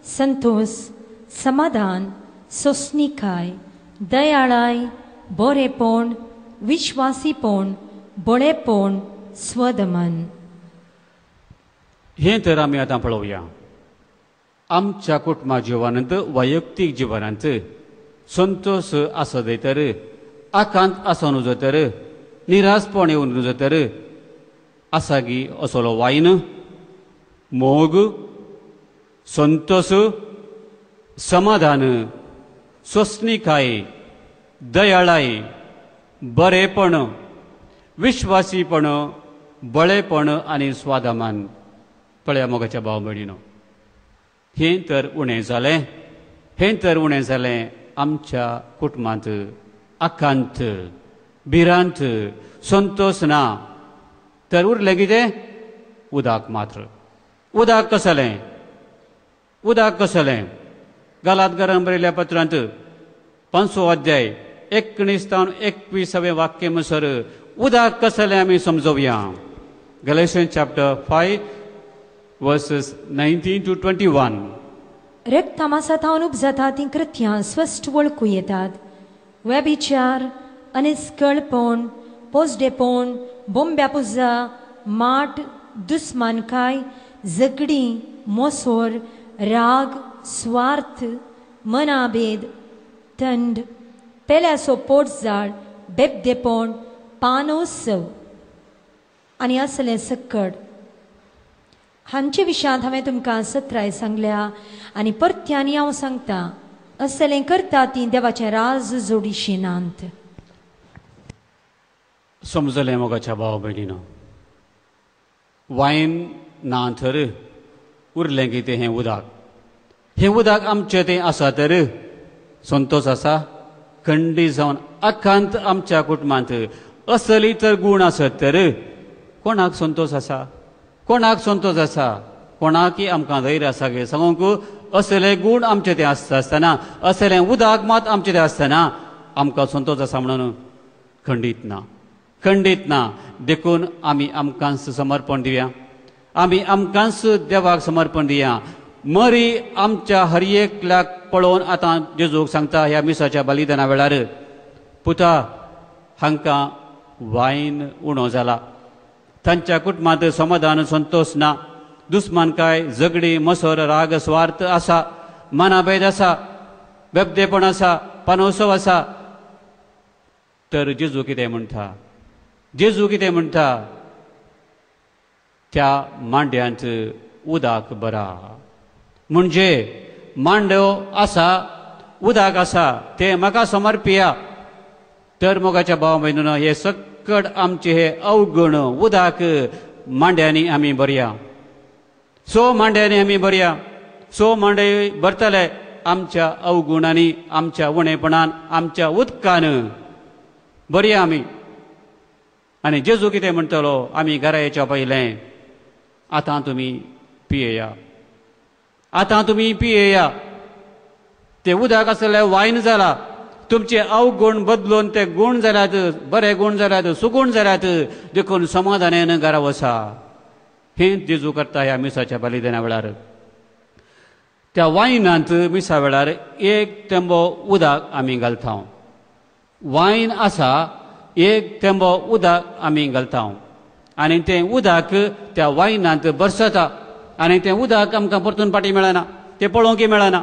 संतोष, समाधान, सोंसणीकाय, दयाळाय, बरेपण, विश्वासीपण, बळेपण, स्वदमन. हें तर आमी आतां पळोवया. आमच्या कुटुंबा जिवनांत, वैयक्तीक जिवनांत संतोष आसत तर, आकांत आसूं नजो तर, निराशपण येवन नजो तर, आसा गी असलो वायन, मोग, संतोष, समाधान, सोंसणीकाय, दयाळाय, बरेपण, विश्वासीपण, बळेपण आनी स्वादमान. पळया मोगाच्या भाव भयणीनो, हें तर उणें जालें, हें तर उणें जालें आमच्या कुटुंबांत आकांत, भिरांत, संतोष ना तर उरलें कितें? उदक मात्र. उदक कसलें? उदक कसलें? गालात गरम बरयल्या पत्रांत 5वो अध्याय 19 तावन 21 वाक्य म्हणसर उदक कसलें आमी समजोवया. Galatians chapter 5 verses 19 to 21. रक्तमासा थावन उपजाता तीं कृत्यां स्पश्ट वळखू येतात. व्यभिचार, अनिस्कळपण, पोसडेपण, बोंब्या पुजा, माट, दुस्मानकाय, झगडीं, मोसोर, राग, स्वार्थ, मनाभेद, थंड, पेल्याचो पोटजाळ, बेबदेपण, पानोत्सव आनी असलें सक्कड. हांचे विशयांत हांवें तुमकां सत्राय सांगल्या आनी परत्यानी हांव सांगता, असलें करता तीं देवाचें राज जोडीशी नात. समजलें मोगाच्या भाव भयणीनो, वायन ना तर उरलें कितें हें उदक. हें उदक आमचें तें आसा तर संतोश आसा खंडी जावन अकांत आमच्या कुटुंबांत असली तर गूण आसत तर कोणाक संतोश आसा? कोणाक संतोश आसा? कोणाकय आमकां धैर्य आसा गे सांगूंक असले गूण आमचे तें आसता आसतना, असलें उदक मात आमचें तें आसतना आमकां संतोश आसा म्हणून खंडीत ना, खंडीत ना. देखून आमी आमकांच समर्पण दिवया, आमी आमकांच देवाक समर्पण दिया. मरी आमच्या हर एकल्याक पळोवन आतां जेजूक सांगता ह्या मिसाच्या बलिदाना वेळार, पुता हांकां वायन उणो जाला, तांच्या कुटुंबांत समाधान संतोश ना, दुस्मानकाय, झगडी, मसर, राग, स्वार्थ आसा, मनाभेद आसा, बेबदेपण आसा, पानोत्सव आसा. तर जेजू कितें म्हणटा? जेजू कितें म्हणटा? त्या मांड्यांत उदक बरा. म्हणजे मांडो आसा, उदक आसा, तें म्हाका समर्पिया. तर मोगाच्या भाव भयणीनो, हे सकट आमचे हे अवगुण उदक मांड्यांनी आमी भरया. सो मांड्यांनी आमी भरया. सो मांडे भरतले आमच्या अवगुणांनी, आमच्या उणेपणान, आमच्या उदकान भरया आमी. आनी जेजू कितें म्हणटलो? आमी घरा येच्या पयलें आतां तुमी पियेया, आतां तुमी पियेया. ते उदक आसलें वायन जाला, तुमचे अवगुण बदलून ते गूण जाल्यात, बरे गूण जाल्यात, सुगूण जाल्यात, देखून समाधानान घरा वसा. हें जेजू करता ह्या मिसाच्या बलिदाना वेळार. त्या वायनांत मिसा वेळार एक थेंबो उदक आमी घालता. वायन आसा, एक थेंबो उदक आमी घालता आनी तें उदक त्या वायनांत बरसता आनी तें उदक आमकां परतून फाटीं मेळना, तें पळोवंकय मेळना.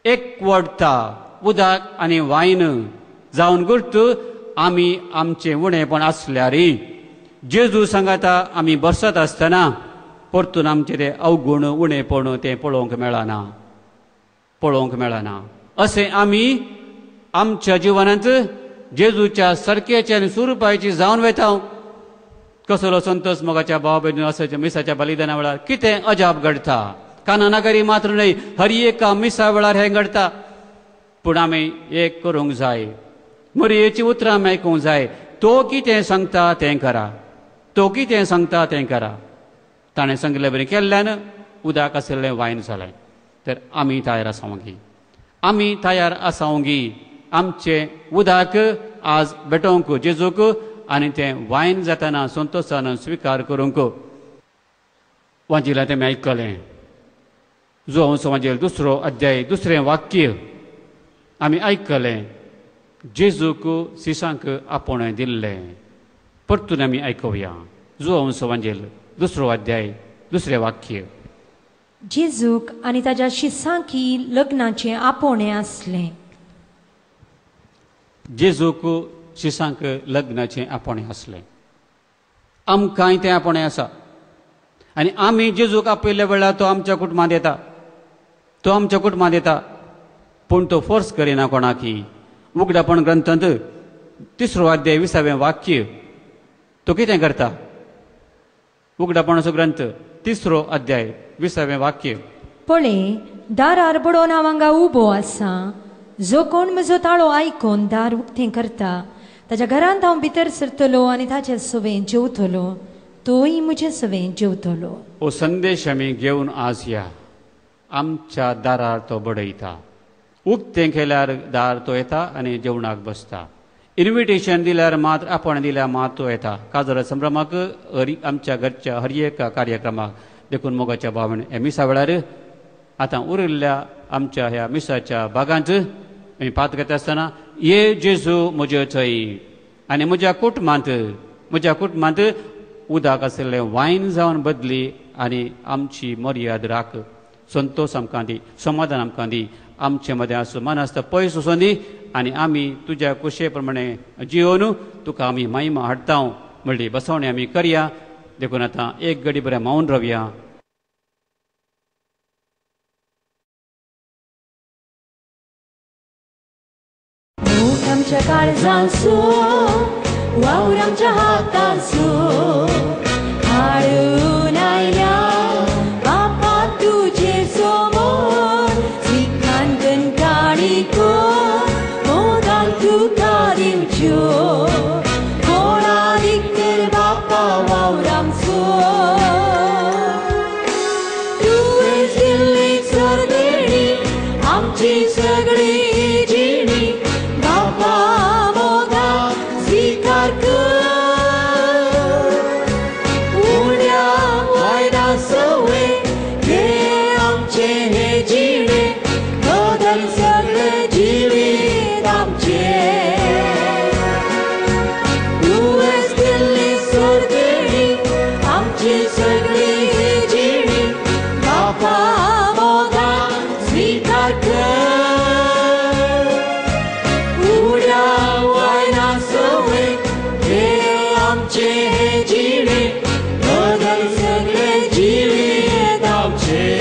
एकवटता उदक आनी वायन जावन गुर्त आमी आमचें उणेपण आसल्यारय जेजू सांगाता आमी बरसत आसतना परतून आमचें तें अवगुण उणेपण तें पळोवंक मेळना, पळोवंक मेळना. अशें आमी आमच्या जिवनांत जेजूच्या सारकेचे आनी सुरुपायची जावन वयता. कसलो संतोष मोगाच्या भाव भयणी असायच्या मिसाच्या बलिदाना वेळार कितें अजाप घडटा. काना नागरी मात्र न्हय, हर एका मिसा वेळार हें घडटा. पूण आमी एक करूंक जाय, मरयेची उतरां आमी आयकूंक जाय. तो कितें सांगता तें करा, तो कितें सांगता तें करा. ताणें सांगिल्लें बरें केल्ल्यान उदक आशिल्लें वायन जालें. तर आमी तयार आसावंगी, आमी तयार आसावंगी आमचें उदक आज भेटोवंक जेजूक आनी तें वायन जातना संतोशान स्विकार करूंक. वांजिला तें आयकलें. जुवांव वांजेल दुसरो अध्याय दुसरें वाक्य आमी आयकलें. जेजूक शिसांक आपोवणें दिल्लें. परतून आमी आयकुया. जुवांव वांजेल दुसरो अध्याय दुसरें वाक्य. जेजूक आनी ताज्या शिसांकी लग्नाचें आपोवणें आसलें. जेजूक शिसांक लग्नाचें आपोवणें आसलें. आमकांय तें आपोवणें आसा आनी आमी जेजूक आपयल्ल्या वेळार तो आमच्या कुटुंबांत येता, तो आमच्या कुटुंबांत येता. पूण तो फोर्स करिना कोणाकी. उगडापण ग्रंथांत तिसरो अध्याय 20वें वाक्य तो कितें करता? उगडापणाचो ग्रंथ तिसरो अध्याय 20वें वाक्य. पळय दारार बडोवन हांव हांगा उबो आसा, जो कोण म्हजो ताळो आयकून दार उक्तें करता ताज्या घरांत हांव भितर सरतलो आनी ताचे सवें जेवतलो, तोय म्हजे सवें जेवतलो. हो संदेश आमी घेवन आज या. आमच्या दारार तो बडयता, उक्तें केल्यार दार तो येता आनी जेवणाक बसता. इन्विटेशन दिल्यार मात, आपण दिल्यार मात तो येता. काजर संभ्रमाक हरी आमच्या घरच्या हर एका कार्यक्रमाक. देखून मोगाच्या भावान ह्या मिसा वेळार आतां उरिल्ल्या आमच्या ह्या मिसाच्या भागांत आमी पात घेता आसतना ये जेजू म्हजे थंय आनी म्हज्या कुटुंबांत, म्हज्या कुटुंबांत उदक आशिल्लें वायन जावन बदली आनी आमची मर्याद राख. संतोश आमकां दी, समाधान आमकां दी, आमचे मदें आसूं मन आसता पयस वचून दी आनी आमी तुज्या कुशे प्रमाणे जियोन तुका आमी महिमा हाडटा म्हणली बसवणी आमी करया. देखून आतां एक घडी बरें मौन रावया. आमच्या काळजांचो वावर आमच्या हाताचो हाडून आयल्या बापा तुजे समोर स्वीकान काणिको मोगान तुका दिवच्यो कोणाक कर बापा वावर आमचो तुवें दिल्ली सरदेणी आमची सगळी जिणी बापा मोगान स्वीकार कर उण्या वायना सवे घे आमचें हें जिणें बदल सगळें जिवीत आमचें तुवें दिल्ली सरदेणी आमची सगळी जिणी बापा मोगान स्वीकार कर उड्या वायना सवे घे आमचें हें जिणें बदल सगळें जिवीत आमचें.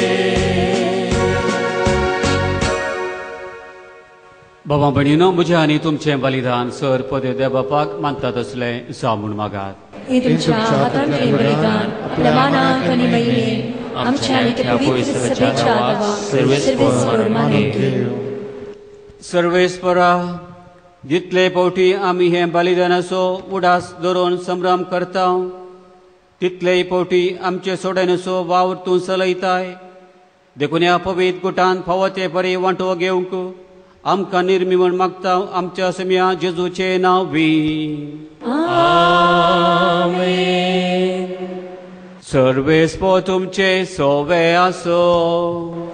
बाबा भयणीनो म्हजें आनी तुमचें बलिदान सर पदे देव बापाक मानता तसलें जावं म्हूण मागात. हे तुमच्या हातांतलें बलिदान आपल्या मानाक आनी महिमेन आमच्या आनी त्या पवित्र सभेच्या नांवाक सर्वेस्पर मानून घेवं. सर्वेस्परा जितले फावटी आमी हें बलिदानाचो उडास धरून संभ्रम करता तितलेय फावटी आमचे सोडण्याचो वावर तूं चलयताय. देखून ह्या पवित्र गुटान फावो ते परी वांटो घेवंक आमकां निर्मी म्हूण मागता आमच्या सम्या जेजूचें नांव बी. सर्वेस्पर तुमचे सोवे आसो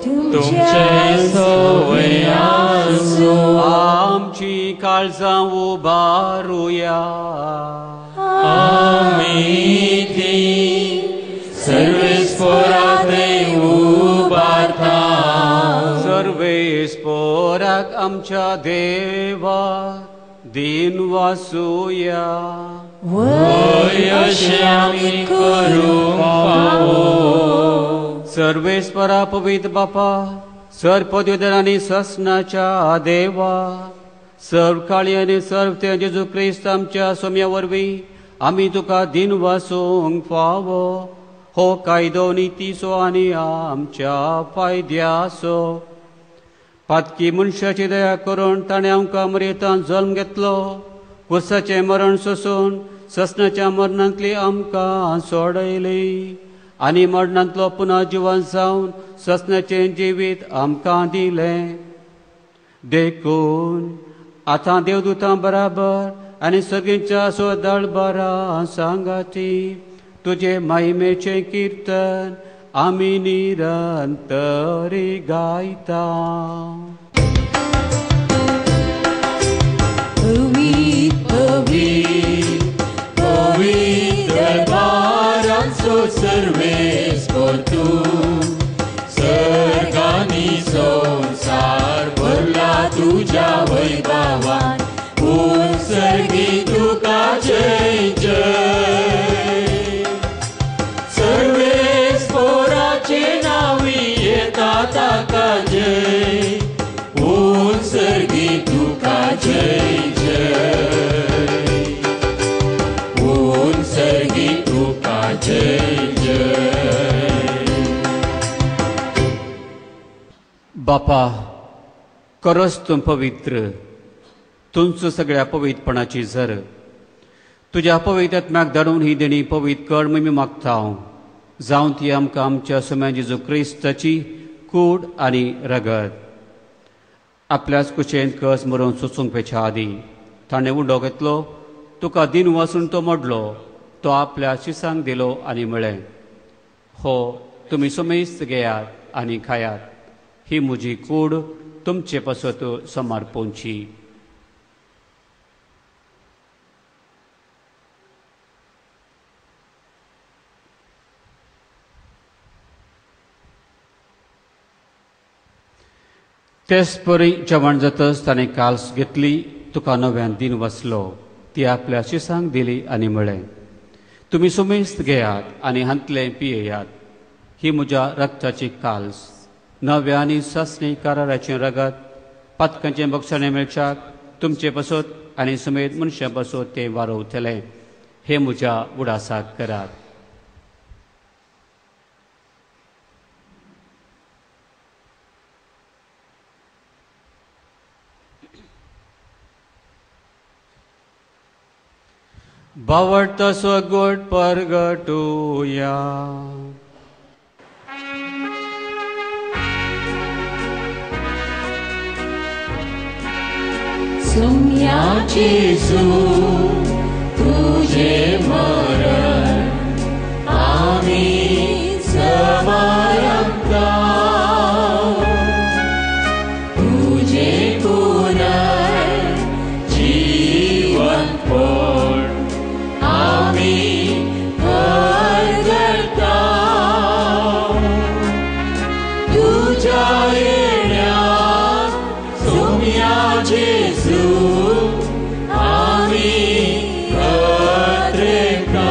तुमचे सोवे आसूं. आमची काळजां उबारुया आमी ती सर्वेस्परा थंय उबारता. सर्वेस्पराक आमच्या देवा दिन वासुया. वय अशें आमी करूंक फावो. सर्वेस्परा पवित्र बापा सर्व पदवीधर आनी ससनाच्या देवा सर्व काळी आनी सर्व ते जेजू क्रिस्त आमच्या सोम्या वरवीं आमी तुका दिन वासूंक फावो. हो कायदो नितीचो आनी आमच्या फायद्याचो. पातकी मनशाची दया करून ताणें आमकां मरेतान जल्म घेतलो. कुसाचें मरण सोसून ससनाच्या मरणांतली आमकां सोडयली आनी मरणांतलो पुनः जिवन जावन ससनाचें जिवीत आमकां दिलें. देखून आतां देवदूतां बराबर आनी सर्गींच्या सोदळबरां सांगाती तुजे महिमेचें किर्तन आमी निरंतरी गायता. पवित्र पवित्र पवित्र दरबारांचो सर्वेस्पर तूं सर्गांनी संवसार भरला तुज्या वैभवान. उत्सर्गी तुका जय जय. सर्वेस्पराचे नांवी येता ताका जय. उत्सर्गी तुका जय जय. उत्सर्गी तुका जय जय. बापा खरोच तूं पवित्र तुमचो सगळ्या पवित्रपणाची झर. तुज्या पवित्र आत्म्याक धाडून ही देणी पवित्र कर म्हूण मागता हांव. जावं ती आमकां आमच्या सोम्या जेजू क्रिस्ताची कूड आनी रगत. आपल्याच कुशेंत कस मरून सोसूंक पेच्या आदीं ताणें उंडो घेतलो, तुका दिन वासून तो मोडलो, तो आपल्या शिसांक दिलो आनी म्हळें, हो तुमी समेस्त घेयात आनी खायात, ही म्हजी कूड तुमचे पासत समर्पणची. तेच परी जेवण जातच ताणें काल्स घेतली, तुका नव्यान दिन वसलो, ती आपल्या शिसांक दिली आनी म्हळें, तुमी सुमेस्त घेयात आनी हांतलें पियेयात, ही म्हज्या रक्ताची काल्स, नव्या आनी सासणी कराराचें रगत, पातकांचें बक्षाणें मेळच्याक तुमचे पासत आनी समेत मनशां पासून तें वारवतलें. हे म्हज्या उडासाक करात. बावडतो स्वगोट परगटुया. सुम्या जेजू तुझे मरण आमी समारंभता, तुझे पुनर्जीवनपण आमी करता, तुझ्या येण्याक सुम्या जेजू आमी पत्रेता.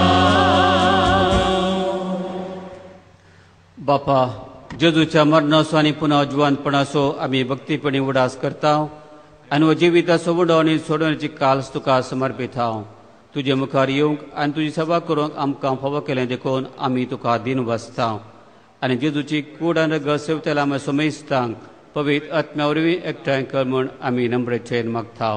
बापा, जेजूच्या मरणाचो आनी पुनः जिवंतपणाचो आमी भक्तीपणी उडास करता आनी हो जिविताचो उडो आनी सोडवण्याची काल्स तुका समर्पीत हांव. तुजे मुखार येवंक आनी तुजी सेवा करूंक आमकां फावो केलें देखून आमी तुका दिन वाचता आनी जेजूची कूड आनी रगत सेवतेल्या आमी समेस्तांक पवित्र आत्म्या वरवीं एकठांय कर म्हूण आमी नम्रतेन मागता.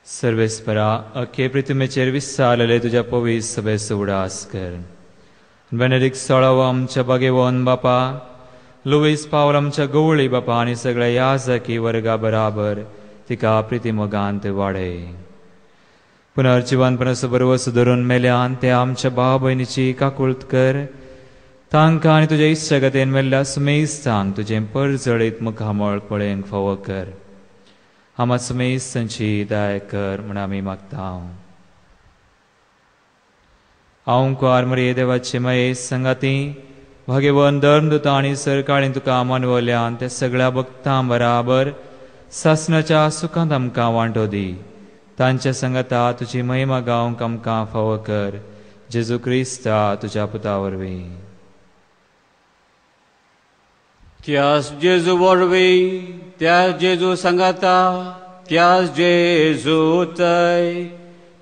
सर्वेस्परा, अख्खे पृथ्वीचेर विस्सारलेले तुज्या पवित्र सभेचो उडास कर. बेनेडिक्ट सोळावो आमच्या बागेवन बापा, लुईस पावल आमच्या गवळी बापा आनी सगळ्या याजकी वर्गा बराबर तिका प्रितीमोगांत वाडय. पुनर्जिवनपणाचो बरवस धरून मेल्यान ते आमच्या भाव भयणीची काकुळत कर. तांकां आनी तुज्या इश्टागतीन मेल्ल्या सुमेस्तांक तुजें परजळीत मुखामळ पळोवंक फावो कर. आमा सुमेस्तांची दया कर म्हूण आमी मागता. हांव कुवार मरिये देवाचे माये संगाती भाग्यवन धर्मदूतां आनी सरकाळीन तुका मानवल्यान त्या सगळ्या भक्तां बराबर सासणाच्या सुखांत आमकां वांटो दी. तांच्या संगाता तुजी महिमा गावंक आमकां फावो कर. जेजू क्रिस्ता तुज्या पुता वरवीं. त्यास जेजू वरवीं, त्यास जेजू सांगाता, त्यास जेजू तय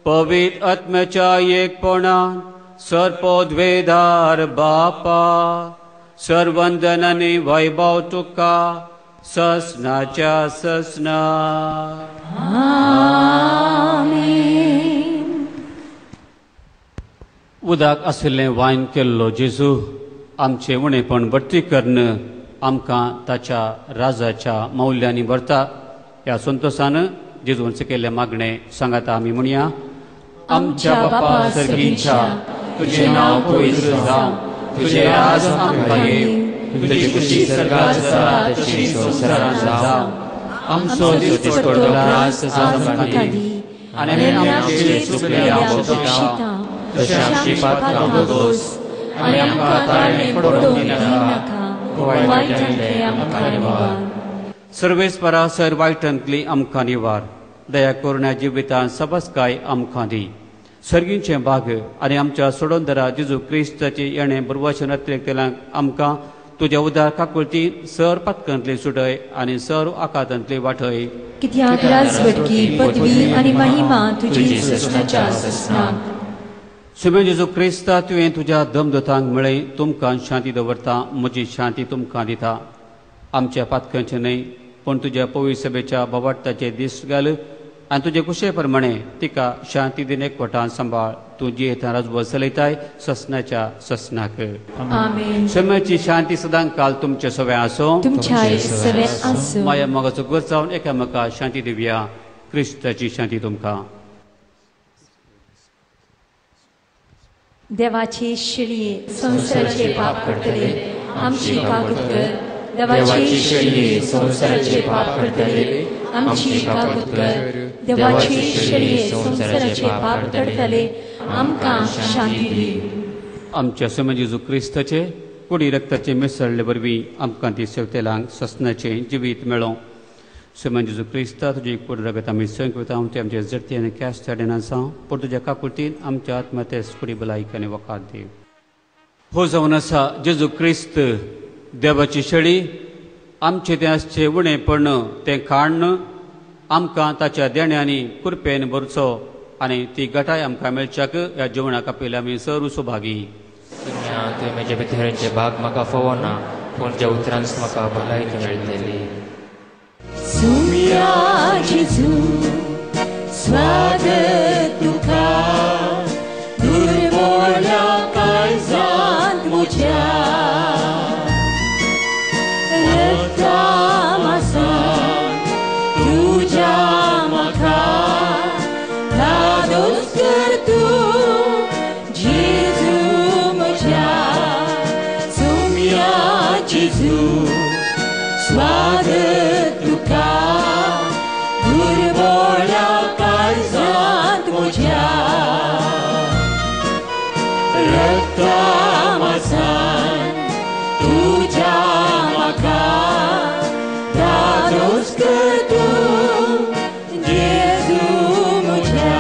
पवित्र आत्म्याच्या एकपणान सर्पोद्वेदार बापा सर्वंदन आनी वैभव तुका ससनाच्या ससना. आमेन. उदक आशिल्लें वायन केल्लो जेजू आमचें उणेपण भरती करून आमकां ताच्या राजाच्या मौल्यांनी भरता. ह्या संतोशान जेजून केल्लें मागणें सांगाता आमी म्हणया. आमच्या बापा सर्गीच्या, तुजें नांव पवित्र जावं, तुजें राज आमकां येवं, तुजी खुशी सर्गात जाता तशी संवसारांत जावं. आमचो दिसपट्टो ग्रास आमकां दी आनी आमचे चुकले आमकां बक्षिता तशें आमची पातकां भोगोस आनी आमकां ताळणें पडोवंक दिनाका, वायटांतलें आमकां निवार. सर्वेस्परा सर वायटांतली आमकां निवार. दया करुणा जिवितांत सबसकाय आमकां दी. सर्गींचें भाग आनी आमच्या सोडोंदरा जेजू क्रिस्ताचे येणें बरवाचें अतिरिक्तल्यांक आमकां तुज्या उदार काकुळतीन सर पातकांतली सुटय आनी सर आकातांतली वाटय. कित्याक राजवटकी पदवी आनी महिमा तुजी ससनाच्या ससनाक. सुमे जेजू क्रिस्ता, तुवें तुज्या दमदतांक म्हळें, तुमकां शांती दवरता, म्हजी शांती तुमकां दिता. आमच्या पातकांचें न्हय पूण तुज्या पवित्र सभेच्या बोवाट्टाचे दीस घाल आनी तुजे कुशे प्रमाणे तिका शांती दिन एकवटान सांबाळ. तूं जियेता राजवट चलयताय ससनाच्या ससनाक. आमेन. सम्याची शांती सदां काल तुमचे सवे आसूं. तुमच्याय सवे आसूं. माया मोगाचो गोर जावन एकामेका शांती दिवया. क्रिस्ताची शांती तुमकां. देवाची शेळये संवसाराचे पाप करतले आमची काकूत कर. देवाची शेळये संवसाराचे पाप करतले आमची काकूत कर. देवाची शेळये संवसाराचे पाप करतले आमकां शांती दी. आमच्या सम जेजू क्रिस्ताचे कुडी रक्ताचे मिसळ्ळे वरवीं आमकां ती सेवतेलांक ससनाचें जिवीत मेळों. सम जेजू क्रिस्ता, तुजी कूड रगत आमी संकवता, ते आमचे जडती आनी कॅस्ट आसा, पूण तुज्या काकुळतीन आमच्या आत्महत्या कुडी भलायकी आनी वखाद दी. हो जावन आसा जेजू क्रिस्त देवाची शेळी, आमचें तें आसचें उणेपण तें काडून आमकां ताच्या देण्यांनी कृपेन भरचो आनी ती गटाय आमकां मेळच्याक ह्या जेवणाक आपयल्या आमी सर्व सुभागी. तुवें म्हज्या भितरचे भाग म्हाका फोवना, पूण ज्या उतरांच म्हाका भलायकी मेळटली. सुम्या जेजू स्वागत तुका, दुर्बोळ्या काळजांत म्हज्या, रक्ता मासान तुज्या म्हाका धादोस कर तूं जेजू म्हज्या. सुम्या जेजू स्वागत तुका, दुर्बोळ्या काळजांत म्हज्या, रक्ता मासान तुज्या म्हाका धादोस कर तूं जेजू म्हज्या.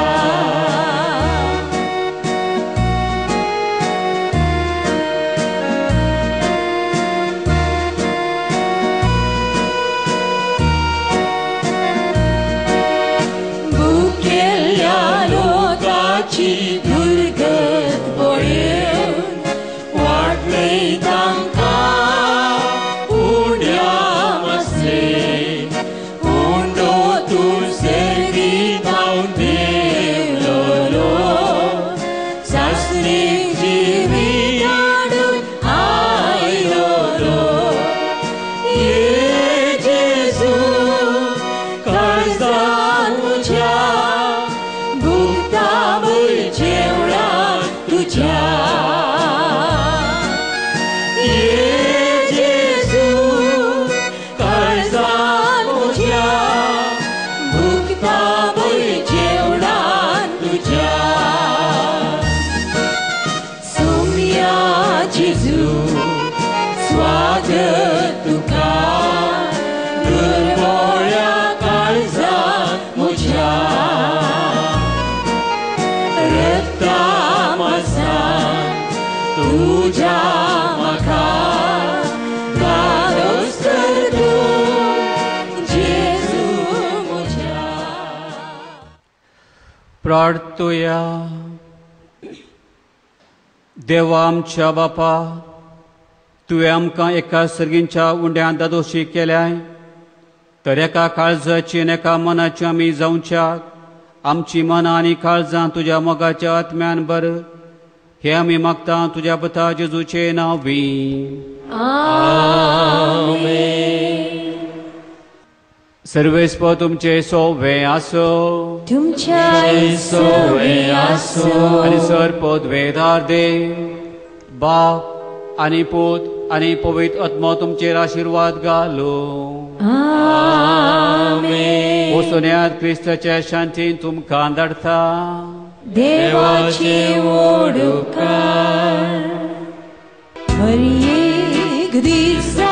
भुकेल्ल्या लोकाची दुर्गत पळेवन वाटलें तांकां उण्या मासलें, उंडो तूं सर्गी धांवन देंवलोलो, सासणीक जिवीत हाडून आयलोलो. ये जेजू काळजांत म्हज्या, भुकता भंय जेवणाक तुज्या. ये जेजू काळजांत म्हज्या, भुकता भंय जेवणाक तुज्या. सुम्या जेजू स्वागत तुका, दुर्बोळ्या काळजांत म्हज्या, रक्ता मासान तुज्या म्हाका धादोस कर तूं जेजू म्हज्या. प्रार्थुया. देवा आमच्या बापा, तुवें आमकां एका सर्गींच्या उंड्यांत दादोशी केल्याय, तर एका काळजाची आनी एका मनाची आमी जावच्याक आमची मनां आनी काळजां तुज्या मोगाच्या आत्म्यान बर, हे आमी मागता तुज्या पुता जेजूचे नांवी. आमेन. सर्वेस्प तुमचे सोवे आसो, तुमच्या सोवे आसो. आनी सर पदवेदार देव बाप आनी पूत आनी पवित्र आत्मो तुमचेर आशिर्वाद घालो. आमेन. वसुन्यात क्रिस्ताच्या शांतीन तुमकां धाडटा. देवाचे ओडुकार हर एक दिसा